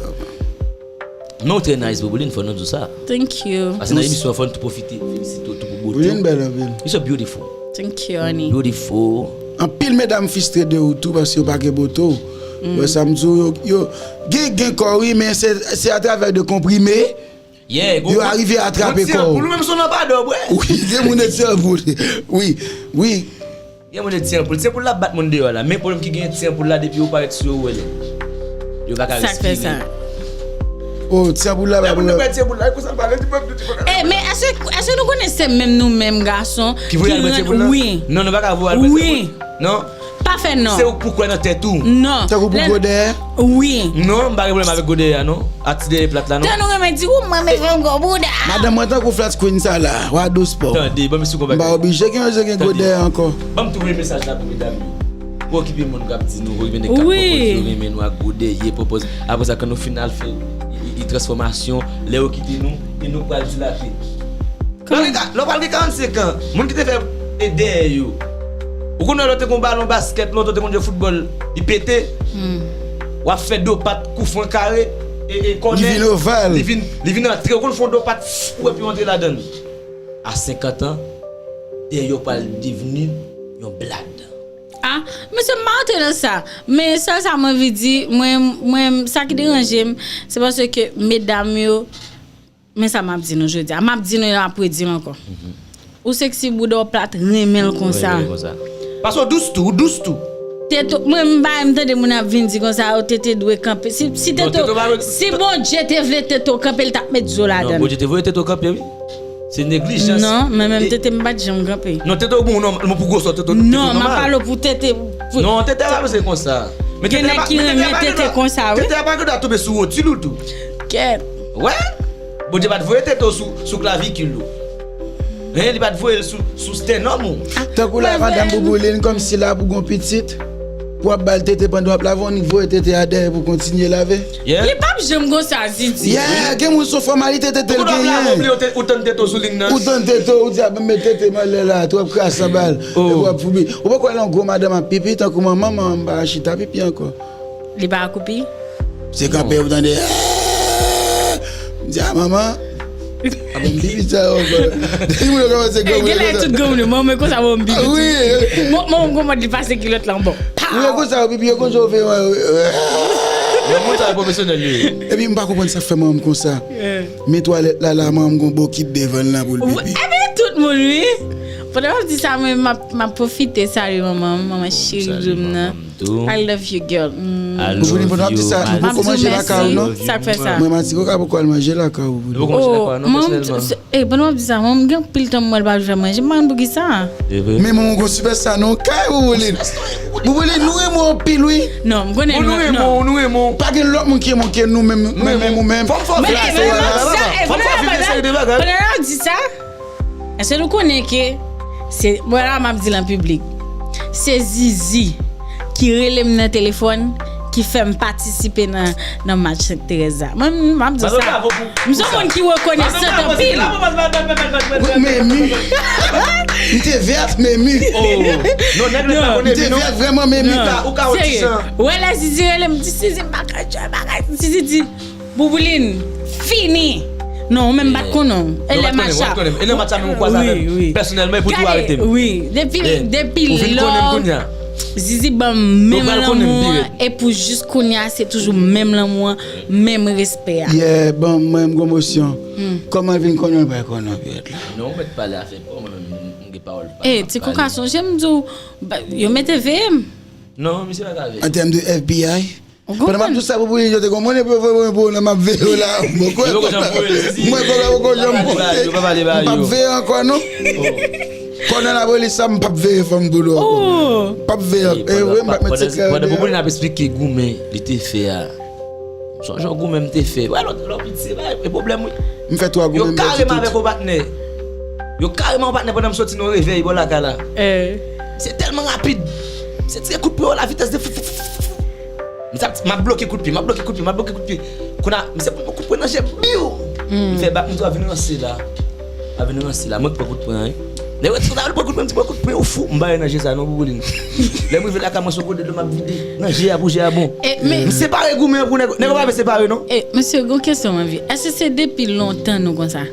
Men ou trè nice, Bouboulin, fò nou di w sa. Thank you. Paske nan emisyon an, fò nou tou pwofite felisite w tou pou bote w. Bouboulin bèl anpil. You're so beautiful. Thank you, honey. Beautiful. Anpil medam fristre de ou tou paske yo pa gen bote w. Wè sa m di w, yo, yo gen, gen kò wi, men se, se atravè de konprime yo arive atrape kò w. Pou nou menm se yon lanpadò, bwè. Wi, gen moun de ti anpoul. Wi, wi. Gen moun de ti anpoul. Ti anpoul la ap bat moun deyò la. Men pwoblèm ki genyen ti anpoul la, depi ou parèt sou yo, ou wè lè. Yo pa ka respire. Sa k fè sa? Oh, ti anpoul la pa. Lè moun nan pèdi ti anpoul la, e konsa l pale, li pèdi ti anpoul la. Eh, men èske, èske nou konnen se menm nou menm gason ki voye al pran ti anpoul la? Wi. Non, nou pa ka voye al pran ti anpoul. Non. Pa fè non. Se ou k pou kwè nan tèt ou. Non. Tankou pou gwo dèyè? Wi. Non, m pa gen pwoblèm avèk gwo dèyè a, non. Ak ti dèyè plat la, non. Tan nou renmen di, ou mwen, men fanm gwo bouda. Madanm mwen tankou flat screen sa la, wa dous pa w. Tande, ban m sou konbèt. M pa oblije gen, gen gwo dèyè ankò. Ban m tou voye mesaj la pou medam yo. Preokipe moun k ap di nou, preokipe nèg k ap konprann yo renmen nou ak gwo dèyè, pwopòz. Apre sa, kan nou fin al fè, e, e, e, transfòmasyon, lè yo kite nou, e nou pral dilate. Lè w gen ka-, lè w pral gen karannsenk an, moun ki te fè, e, dèyè yo. Ou konn wè lè w te gen yon balon baskèt, lè w te konn jwe foutbòl, li pete. W ap fè do pat, koufran kare, e, e, kònè. Li vin oval. Li vin, li vin antre. Ou konn fè yon do pat, ou epi w antre ladan l. A senkant an, dèyè w pral devni yon blad. Ah, mesye, m pa antre nan sa. Men sèl sa mwen anvi di, mwen, mwen, sa ki deranje m, se paske medam yo, men sa m ap di nou jodi a. M ap di nou, m ap redi l ankò. Ou seksi, bouda w plat, renmen l konsa. Renmen l konsa. Paske w dous tou, ou dous tou. Tete w, mwen, m pa renmen tande moun ap vin di konsa, o, tete dwe kanpe. Si, si tete w, si Bondye te vle tete w kanpe, l t ap met zo ladan l. Non, Bondye te vle tete w kanpe, wi. Se neglijans. Non, men menm tete m pa t janm kanpe. Non, tete w bon, non, pou gwosè w, tete w nòmal. Non, m ap pale w pou tete. Non, tete a pa bezwen konsa. Men gen nèg ki renmen tete konsa, wi. Tete a pa gen dwa tonbe sou wotil ou tou. Kèt. Wè? Bondye pa t voye tete w sou, sou klavikil ou. Hein, li pa t voye l sou, sou stènòm ou. Tankou la, madanm Bouboulin, kòmsi la pou gon pitit, pou w ap ba l tete pandan w ap lave, w annik voye tete a dèyè pou w kontinye lave. Li p ap janm konsa, Didi. Yeah, gen moun se fòmalite tete l genyen. Ou tann tete w sou liy nan. Ou tann tete w, ou di, "A, ban m met tete m anlè la, twòp kras anba l." Epi w ap foubi. Ou poko wè lè yon gwo madanm ap pipi, tankou manman, manman m pa chita pipi ankò. Li pa akoupi? Se kanpe ou tande. M di, "A, manman." A bon, m pipi sa yo ankò. Depi moun yo kòmanse granmoun yo konsa. Genlè tout granmoun yo, manman konsa, bon, m pipi. Wi. Manman m konprann li pase kilòt la, bon. Wi, yo konsa, yo pipi, yo konn chofè. Manman sa pwofesyonèl yo ye. Epi m pa konprann sa k fè manman m konsa. Men twalèt la, la, manman m gon bokit devan l la pou l pipi. Epi tout moun, wi. Pandan w ap di sa, mwen, m ap, m ap pwofite salye manman m, manman cheri m nan. I love you, girl. I love you. Bouboulin, pandan w ap di sa, nou poko manje lakay ou, non? Sa k fè sa? Mwen, m a di, koka poko al manje lakay ou, Bouboulin. Nou poko manje lakay ou, non, pèsonèlman. E, pandan w ap di sa, mwen, m gen anpil tan mwen pa vin fè manje, m pa konn poukisa. Men manman w gon sipèsta nan kay, Bouboulin. Bouboulin, nou renmen w anpil, wi. Non, m konnen nou renmen w, nou renmen w. Pa gen lòt moun ki renmen w ke nou menm, mwen menm ou menm. Fò m fè w vin seri de bagay. Fò m fè w vin seri de bagay. Pandan w ap di sa, Èske nou konnen ke se, bon, la, m ap di l an piblik. Se Zizi ki rele m nan telefòn, ki fè m patisipe nan, nan match Sent Terèz la. Mwen, m ap di sa. M se yon moun ki rekonesan anpil. Memi. M te vèt, Memi. M te vèt vrèman, Memi. Serye. Wè lè Zizi rele m, di Zizi, m pa ka jwe, m pa ka. Zizi di, Bouboulin, fini. Non, ou menm m pa t konnen w. E lè match la. E nan match la menm ou kwaze avè m pèsonèlman epi w tou arete m. Wi, depi, depi lò. Zizi ban m menm lanmou an e pou jis kounye a se toujou menm lanmou an, menm respè a. Yeah, bon, mwen m gwo emosyon. Kòman l vin konnen w pa konnen w Pierrette la? Non, ou mèt pale avè m, mwen menm m gen pawòl pa. E ti kou ka sonje m di w, yo mete veye m. Non, misye pa ka veye. An tèm de FBI, Pandan m ap di w sa, Bouboulin, yo te gon monnen pou yo voye mwen pou w nan m ap veye w la. Mwen kwè kòb la. Mwen kwè kòb la poko janm monte. M p ap veye ankò non. Kòb nan lapolis sa, m p ap veye fanm boulou ankò. M p ap veye ankò. E vre, m p ap met sekrè deyò. Pandan Bouboulin ap eksplike goumen li te fè a. M sonje yon goumen m te fè. Wè lòt, lè w piti, se pa e pwoblèm wi. M fè twa goumen m bèl sou tout. Yo kareman avèk yon patnè. Yo kareman yon patnè pandan m soti nan yon revèy bò lakay la. Se tèlman rapid. Se tire kout pwen yo la vitès de fou fou fou fou. M ap bloke kout pye, m ap bloke kout pye, m ap bloke kout pye. Kounye a, misye pran yon kout pwen nan je, biw! M fè bak, m di w ap vin ranse la. Ap vin ranse la, mwen k pran kout pwen an wi. Nèg yo di konsa, al pran kout pwen, m di pran kout pwen, ou fou, m bare nan je sa non, Bouboulin. Lè m rive lakay mwen, se yon gode dlo m ap vide nan je a pou je a bon. M separe goumen an pou nèg, nèg yo pa vle separe non. E, mesye, gon kesyon m anvi. Èske se depi lontan nou konsa?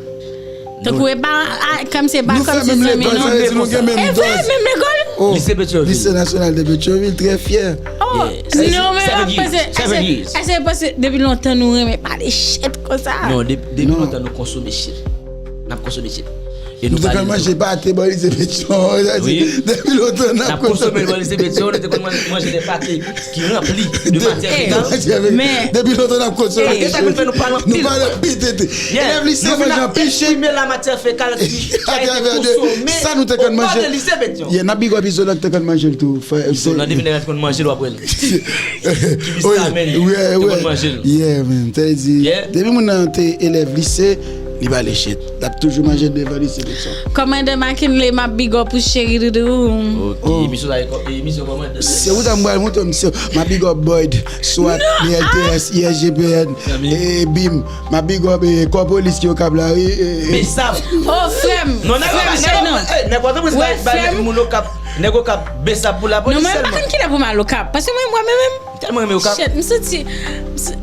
Tankou e pa kòmsi e pa kòmsi zanmi nou. Nou fè menm lekòl, sa vle di nou gen menm dòz. E vre, menm lekòl? Lise Petyonvil. Lise Nasyonal de Petyonvil, trè fyè. Oh, non, men m ap panse, èske se paske depi lontan nou renmen pale shit konsa? Non, depi lontan nou konsome shit. N ap konsome shit. E nou pale de tou. Nou te konn manje pate bò Lise Petyonvil, sa di depi lontan n ap konsome. N ap konsome bò Lise Petyonvil, nou te konn manje de pate. Ki ranpli de matyè fekal. Depi lontan n ap konsome. E sa ki fè nou pale anpil. Nou pale anpil tete. Elèv lise yo fè jan piche. Eksprime la matyè fekal ki a ete konsome o bò de lise Petyon. Yeah, n ap big up Izolan ki te konn manje l tou. Izolan depi nèg la te konn manje l w ap wè l. Ki Mister Amen te konn manje l. Yeah man, sa vle di depi moun nan te elèv lise, li pa lèche. L ap toujou manje devan lise Petyon. Kòmandan McKinley, m ap big up ou cheri doudou. Ok, emisyon sa e kò, emisyon kòmandan. Se ou ta m pral montre w misye. M ap big up Boyd, swat, B L T S, I S G P N, e, bim. M ap big up, e, kò polis ki Okap la, wi. Besap. Oh, frè m. Non, nèg yo pa, nèg yo pa, nèg yo pa, bay nèg moun Okap, nèg Okap, Besap pou lapolis sèlman. Non, mwen pa konn kilè pou m al Okap. Paske mwen, mwen menm, Tèlman renmen Okap. Shit, m santi,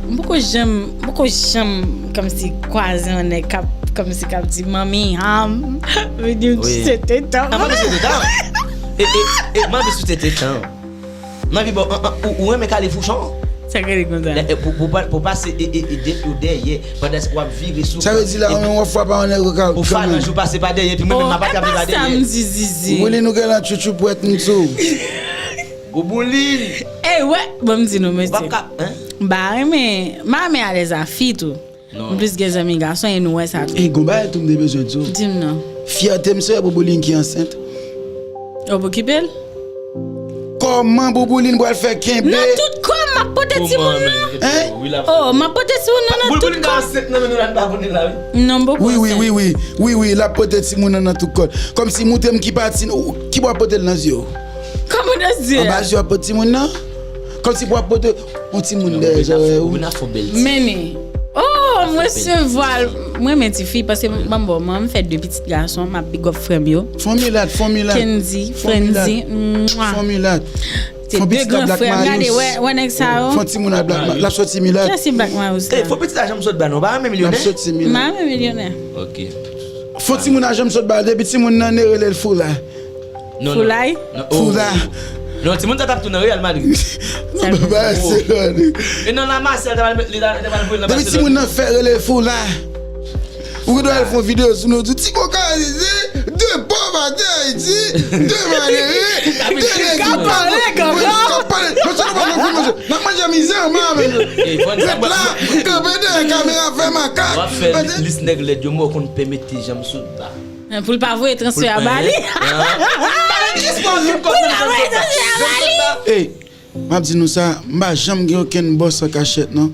m poko janm, m poko janm kòmsi kwaze yon nèg k ap, kòmsi k ap di manmi, ham, vini m sou tete w. Manmi sou tete w. E, e, e, manmi sou tete w. Manmi bon, ou, ou renmen kale fouchon? Sa k rele konsa? Pou, pou, pou pase e, e, e, de pye w dèyè, pandan w ap vire sou. Sa vle di la, w menm w ap frape yon nèg Okap kanmenm. Ou fal anjou pase pa dèyè, epi mwen menm m ap atrape pa dèyè. Ou li nou gen lan tchoutchou pwèt m sou. Bouboulin. Ey, wè, ban m di nou, mesye. M pa renmen, m pa renmen alèz a fi tou. M plis gen zanmi gason e nou wè sa tou. Ey, gon bagay tou m te bezwen di w. Di m non. Fyète m se wè Bouboulin ki ansent. Ou okipe l? Kòman Bouboulin pral fè kenbe? Nan tout kò m, m ap pote timoun nan. Hein? Oh, m ap pote timoun nan nan tout kò m. Bouboulin ka ansent nan men nou la, n pa konnen la, wi. Non, m poko ansent. Wi, wi, wi, wi. Wi, wi, l ap pote timoun nan nan tout kò l. Kòmsi moute m ki pati, ki bò w ap pote l nan zye w? Kòman nan zye a? Anba zye w ap pote timoun nan? Kòmsi pou w ap pote yon timoun dèyè zòrèy ou. Meni. Oh, m resevwa l. M renmen tifi paske m, ban m ba w, mwen, m fè de pitit gason, m ap big up frè m yo. Fon milat, fon milat. Kendy, Frenzy, mwa. Fon milat. Se de gran frè m, gade, wè, wè nèg sa yo. Fon timoun a Black Marius. L ap soti milat. Kiyès ki Black Marius la? Ey, fon pitit a janm sot ba nou, pa renmen milyonè? L ap soti milat. M pa renmen milyonè. Ok. Fon timoun a janm sot ba l, depi timoun nan ne rele l Foula. Foulay? Foula. Non, timoun sa t ap tounen Real Madrid. Nan Barcelone. E nan La Masia, li ta pral voye nan Barcelone. Depi timoun nan fèt, rele Foula. Ou gen dwa al fè yon videyo sou nou, di ti koka, de pòv atè Ayiti, de malere, de nèg ki pale, k ap pale. Mesye, nou pa nan fim, mesye. N ap manje mizè anba, mesye. Ret la, kanpe dèyè kamera, fè makak. W ap fè lis nèg lèd yo, men w konn pèmèt ti janm sot ba. Pou l pa voye transfè a ba li. Ey, m ap di nou sa, m pa janm gen okenn bòs an kachèt non.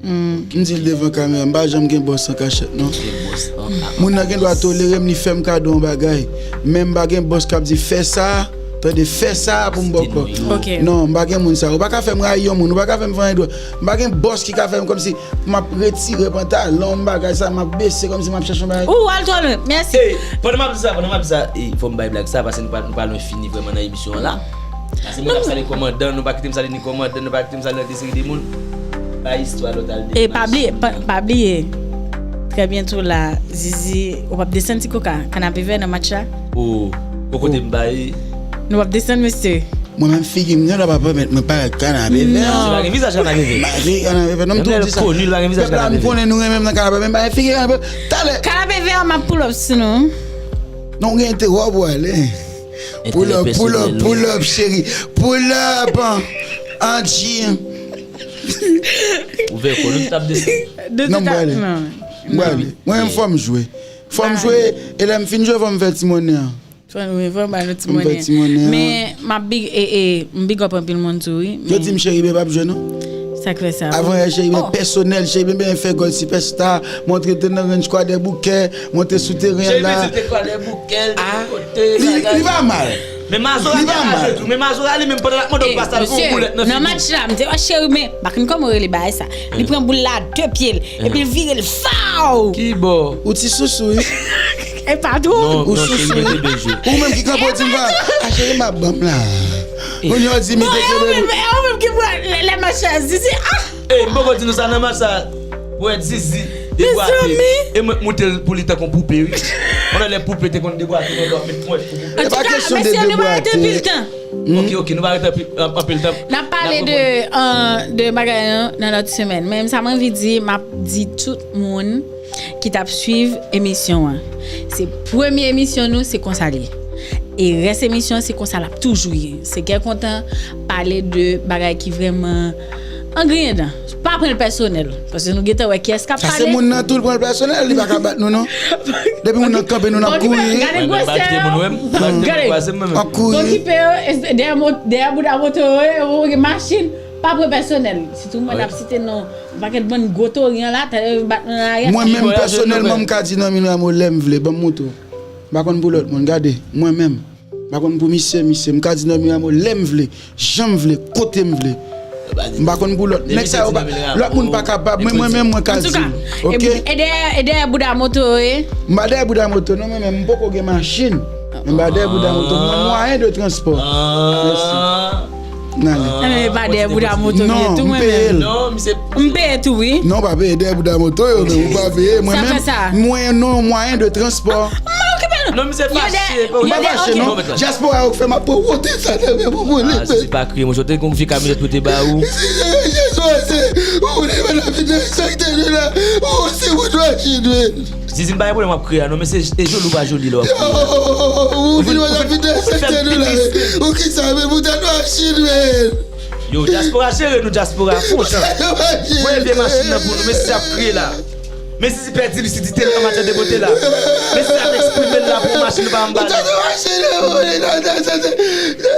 M di l devan kamera, m pa janm gen bòs an kachèt non. Moun nan gen dwa tolere m, li fè m kado yon bagay. Men m pa gen bòs k ap di fè sa, Tande, fè sa pou m bòkò. Ok. Non, m pa gen moun sa. Ou pa ka fè m rayi yon moun. Ou pa ka fè m fè anyen dwòl. M pa gen bòs ki ka fè m kòmsi m ap retire pantalon m, bagay sa, m ap bese kòmsi m ap chèche yon bagay. Ou al twò lwen. Mèsi. Ey, pandan m ap di sa, pandan m ap di sa, ey, fò m bay blag sa, paske nou pa, nou pa lwen fini vrèman nan emisyon an la. Paske mwen ap salye kòmandan, nou pa kite m salye ni kòmandan, nou pa kite m salye de seri de moun. Bay istwa lòt al de. E pa bliye, pa, pa bliye. Trè byento la, Zizi, ou p ap desann ti koka, kanapevè nan match la? O, pou kote m bay. Nou p ap desann, mesye. Mwen menm figi m gen dwa pa pèmèt mwen parèt kanapevè. Non. Li pa gen vizaj kanapevè. M pa figi kanapevè, non, m tou di sa. Koni, li pa gen vizaj kanapevè. Pèp la, m konnen nou renmen m nan kanapevè, men m pa gen figi kanapevè. Talè. Kanapevè, m ap pull up sou nou. Non, gen enterè pou ale. Pull up, pull up, pull up, cheri. Pull up, Angie. Ouvè kò nou, t ap desann. Non, m prale. M prale. Mwen menm, fò m jwe. Fò m jwe, e lè m fin jwe, fò m fè ti monnen an. Fò m, fò m ba nou ti monnen. M fè ti monnen an. Men, m ap big, e, e, m big up anpil moun tou, wi. Yo di m Cheriben p ap jwe, non? Sa k fè sa? Avan yè, Cheriben pèsonèl, Cheriben byen fè gòl sipèsta, montre te nan range Kwadèboukè, monte sou teren an la. Cheriben se te Kwadèboukè, l te kote, li, li pa mal. Men Mazora te ka jwe tou. Men Mazora li menm pandan l ap mande w pa sa, l fè yon boulèt nan figi. Nan match la, m te wè Cheriben, m pa konn kòman w rele bagay sa. Li pran boul la de pye l, epi l vire l faw! Ki bò? Ou ti sousou, wi. E pa tou. Ou sousou, wi. Ou menm ki kanpe w di m pa, a cheri m ap ban m la. Kounye a w di m te kenbe. E ou menm, e ou menm ki pran lè, lè match la, Zizi, ah! Ey, m poko di nou sa nan match sa. Pou wè Zizi debwate. E mwen k moute l pou li tankou poupe, wi. Konnen lè poupe te konn debwate, mwen t ap met pwent pou poupe. E pa kesyon de debwate. Ok, ok, nou pa rete anpi-, an-, anpil tan. N ap pale de, euh, de bagay lan nan lòt semèn. Men sa mwen anvi di, m ap di tout moun ki t ap swiv emisyon an. Se premye emisyon nou, se konsa l ye. E rès emisyon an, se konsa l ap toujou ye. Se kè kontan pale de bagay ki vrèman an griyen dan. Pa pran l pèsonèl, paske nou gentan wè kiyès k ap pale. Sa se moun nan tou, l pran l pèsonèl, li pa ka bat nou, non. Depi moun nan kanpe, nou n ap kouri. Gade gwosè yo. Gade. N ap kouri. Okipe yo, e, dèyè mo-, dèyè bouda moto yo, yo gen machin. Pa pran pèsonèl. Sitou mwen n ap site non. Yon pakèt bann gwo tori an la, talè yo bat nou nan lari a. Mwen menm pèsonèlman, m ka di Normil Rameau lè m vle, ban m moto. M pa konn pou lòt moun, gade, mwen menm. M pa konn pou misye, misye. M ka di Normil Rameau lè m vle, jan m vle, kote m vle. M pa konn pou lòt. Nèg sa yo pa, lòt moun pa kapab, men mwen menm, mwen ka di l. Ok? E dèyè, e dèyè bouda moto yo ye? M pa dèyè bouda moto, non, mwen menm, m poko gen machin. Men m pa dèyè bouda moto, mwen mwayen de transpò. Mèsi. N ale. E pa dèyè bouda moto m ye tou mwen menm. Non, misye. M peye tou, wi. Non, w pa peye dèyè bouda moto yo, men ou pa peye. Mwen menm, mwen non yon mwayen de transpò. M pa okipe nou. Non, misye fache. M pa fache, non. Dyaspora yo k fè m ap pran wote sa nan men pou mwen. Ah, si se pa kriye, monchè, te gon vye kamyonèt pou te ba ou. Si se jezi, ou li pa nan vide sa ki te nou la. Ou si ou dwa jidwe. Zizi, m pa gen pwoblèm w ap kriye a non, men se, e joli ou pa joli lè w ap kriye a. Ou vin wè la vide sa ki te nou la. Ou ki sa, men bouda nou ap jidwe. Yo, dyaspora, jere nou, dyaspora, fon chan. Voye vye machin nan pou nou, men si ap kriye la. Men si pèdi lisidite l nan matyè de bote la. Men si ap eksprime l la pou yon machin nou pa anba la.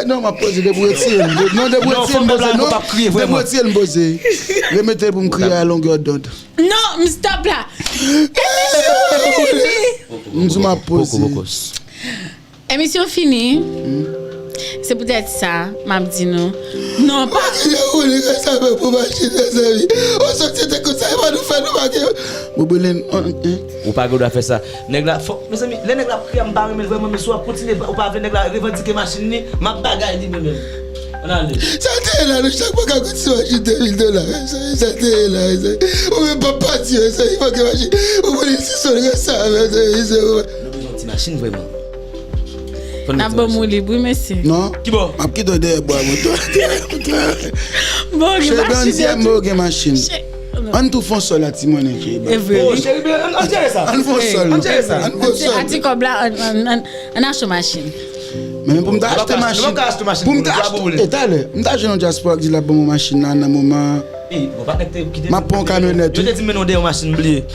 Non, m ap poze depi w retire l. Non, depi w retire l, m poze. Non, depi w retire l, m poze. Remete l pou m kriye a longè dond. Non, m stop la. Emisyon fini. M di m ap poze. Emisyon fini. Se poutèt sa, m ap di nou, non, pa. Ou ki jan ou li ka sa fè pou machin, mezanmi? Ou soti te konsa, e pa nou fè nou pa gen. Mwen brile n, an, en. Ou pa gen dwa fè sa. Nèg la, fò, mezanmi, lè nèg la ap kriye, m pa renmen l vrèman, men si w ap kontinye, ou pa vle nèg la revandike machin li, m ap bagay li mwen menm. Ann ale. Sa te ye la, nou chak mwa ka kout sou machin de mil dola, mezanmi. Sa te ye la, mezanmi. Ou menm p ap pati, mezanmi, fòk gen machin. Ou moun isi sou l sa, mezanmi, mezanmi. Nou bezwen yon ti machin vrèman. N ap ban m woulib, wi, mesye. Non. Ki bò? M ap kite w dèyè bwa moto. Bon, gen machin yo tou. M pa gen machin. Ann tou fon sòl a ti monnen ki. E vre, wi. Cheri, ann, ann jere sa. Ann fon sòl, non. Ann jere sa. Ann fon sòl. A ti kòb la, ann, ann, ann, ann achte yon machin. Men pou m ta achte machin, pou m ta achte, e talè, m ta jwenn yon dyaspora ki di l ap ban mwen machin la nan moman. M ap pran yon kamyonèt, wi. Yo te di m mennen w dèyè yon machin, m bliye.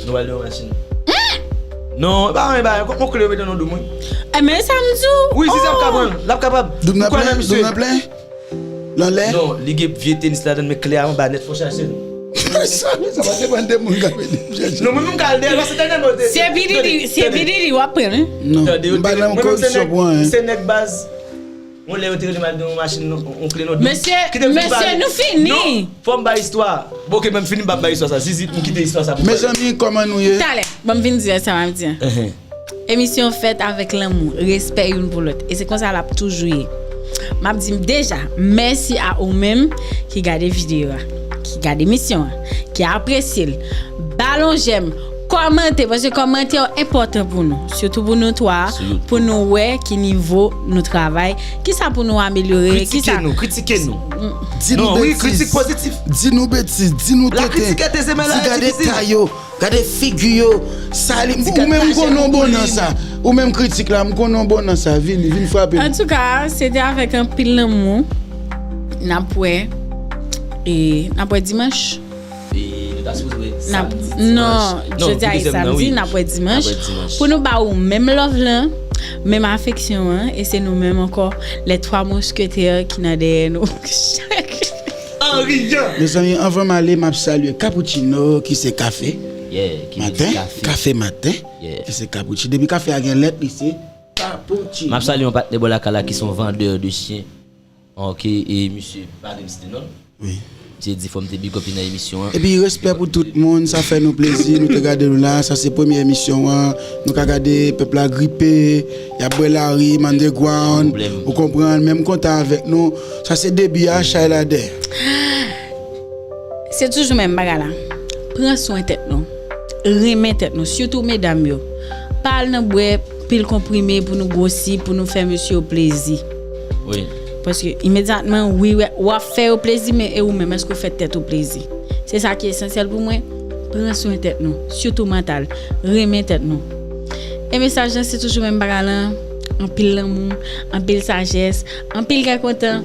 Nou pral dèyè yon machin. Non, e pa anyen, e pa anyen. Kòman w kle yo mete nan dou m, wi. E men sa m di w. Wi, si sa ap ka pran, l ap kapab. Doub nan plen, doub nan plen. L anlè. Non, li gen vye tenis ladann, men kle a anba nèt, fò chache l. Sa pa depann de moun k ap ede m chèche. Non, mwen menm ka al dèyè, paske tande mwen te. Se P D D, se P D D w ap pran, wi. Non, m pa nan kondisyon pou anyen. Se nèg baz. Yon lè yo te rele m al nan yon machin, yon kle non. Mesye, mesye, nou fini. Non, fò m bay istwa. Bon, ok, men m fini, m p ap bay istwa sa. Zizi, m kite istwa sa pou mwen. Mezanmi, kòman nou ye? Talè, ban m vin di sa m ap di an. Emisyon fèt avèk lanmou, respè youn pou lòt. E se konsa l ap toujou ye. M ap di deja, mèsi a ou menm ki gade videyo a, ki gade emisyon an, ki apresye l. Ba l yon jèm, kòmante, paske kòmantè yo enpòtan pou nou. Sitou pou nou twa, pou nou wè ki nivo nou travay, kisa pou nou amelyore, kisa. Kritike nou, kritike nou. Di nou betiz. Non, wi, kritik pozitif. Di nou betiz, di nou tenten. Di gade tay yo. Gade figi yo, sa li, ou menm m konnen w bon nan sa. Ou menm kritik la, m konnen w bon nan sa. Vini, vin frape m. Antouka, se te avèk anpil lanmou. N ap wè, e, n ap wè dimanch. E, nou ta sipoze wè samdi, dimanch. Non, jodi a e samdi, n ap wè dimanch. Pou nou ba ou menm love lan, menm afeksyon an, e se nou menm ankò, les trois mousquetaires ki nan dèyè nou. An riyan. Mezanmi, anvan m ale, m ap salye Cappuccino, ki se kafe maten. Kafe maten, ki se Cappuccino. Depi kafe a gen lèt, li se Cappuccino. M ap salye yon patnè bò lakay la ki se yon vandè de chyen. Ok, e misye pa gen site non. Wi. Misye di fò m te big up li nan emisyon an. Epi respè pou tout moun, sa fè nou plezi, nou te gade nou la, sa se premye emisyon an, nou ka gade pèp la gripe, y ap bwè lari, m underground, ou konprann, men m kontan avèk nou, sa se debi a, chay la dèyè. Se toujou menm bagay la. Pran swen tèt nou. Renmen tèt nou, sitou medam yo. Pa al nan bwè pil konprime pou nou gwosi, pou nou fè mesye yo plezi. Wi. Paske imedyatman, wi, w ap fè yo plezi, men e ou menm, èske w fè tèt ou plezi? Se sa ki esansyèl pou mwen. Pran swen tèt nou, sitou mantal. Renmen tèt nou. E mesaj lan, se toujou menm bagay lan. Anpil lanmou, anpil sajès, anpil kè kontan.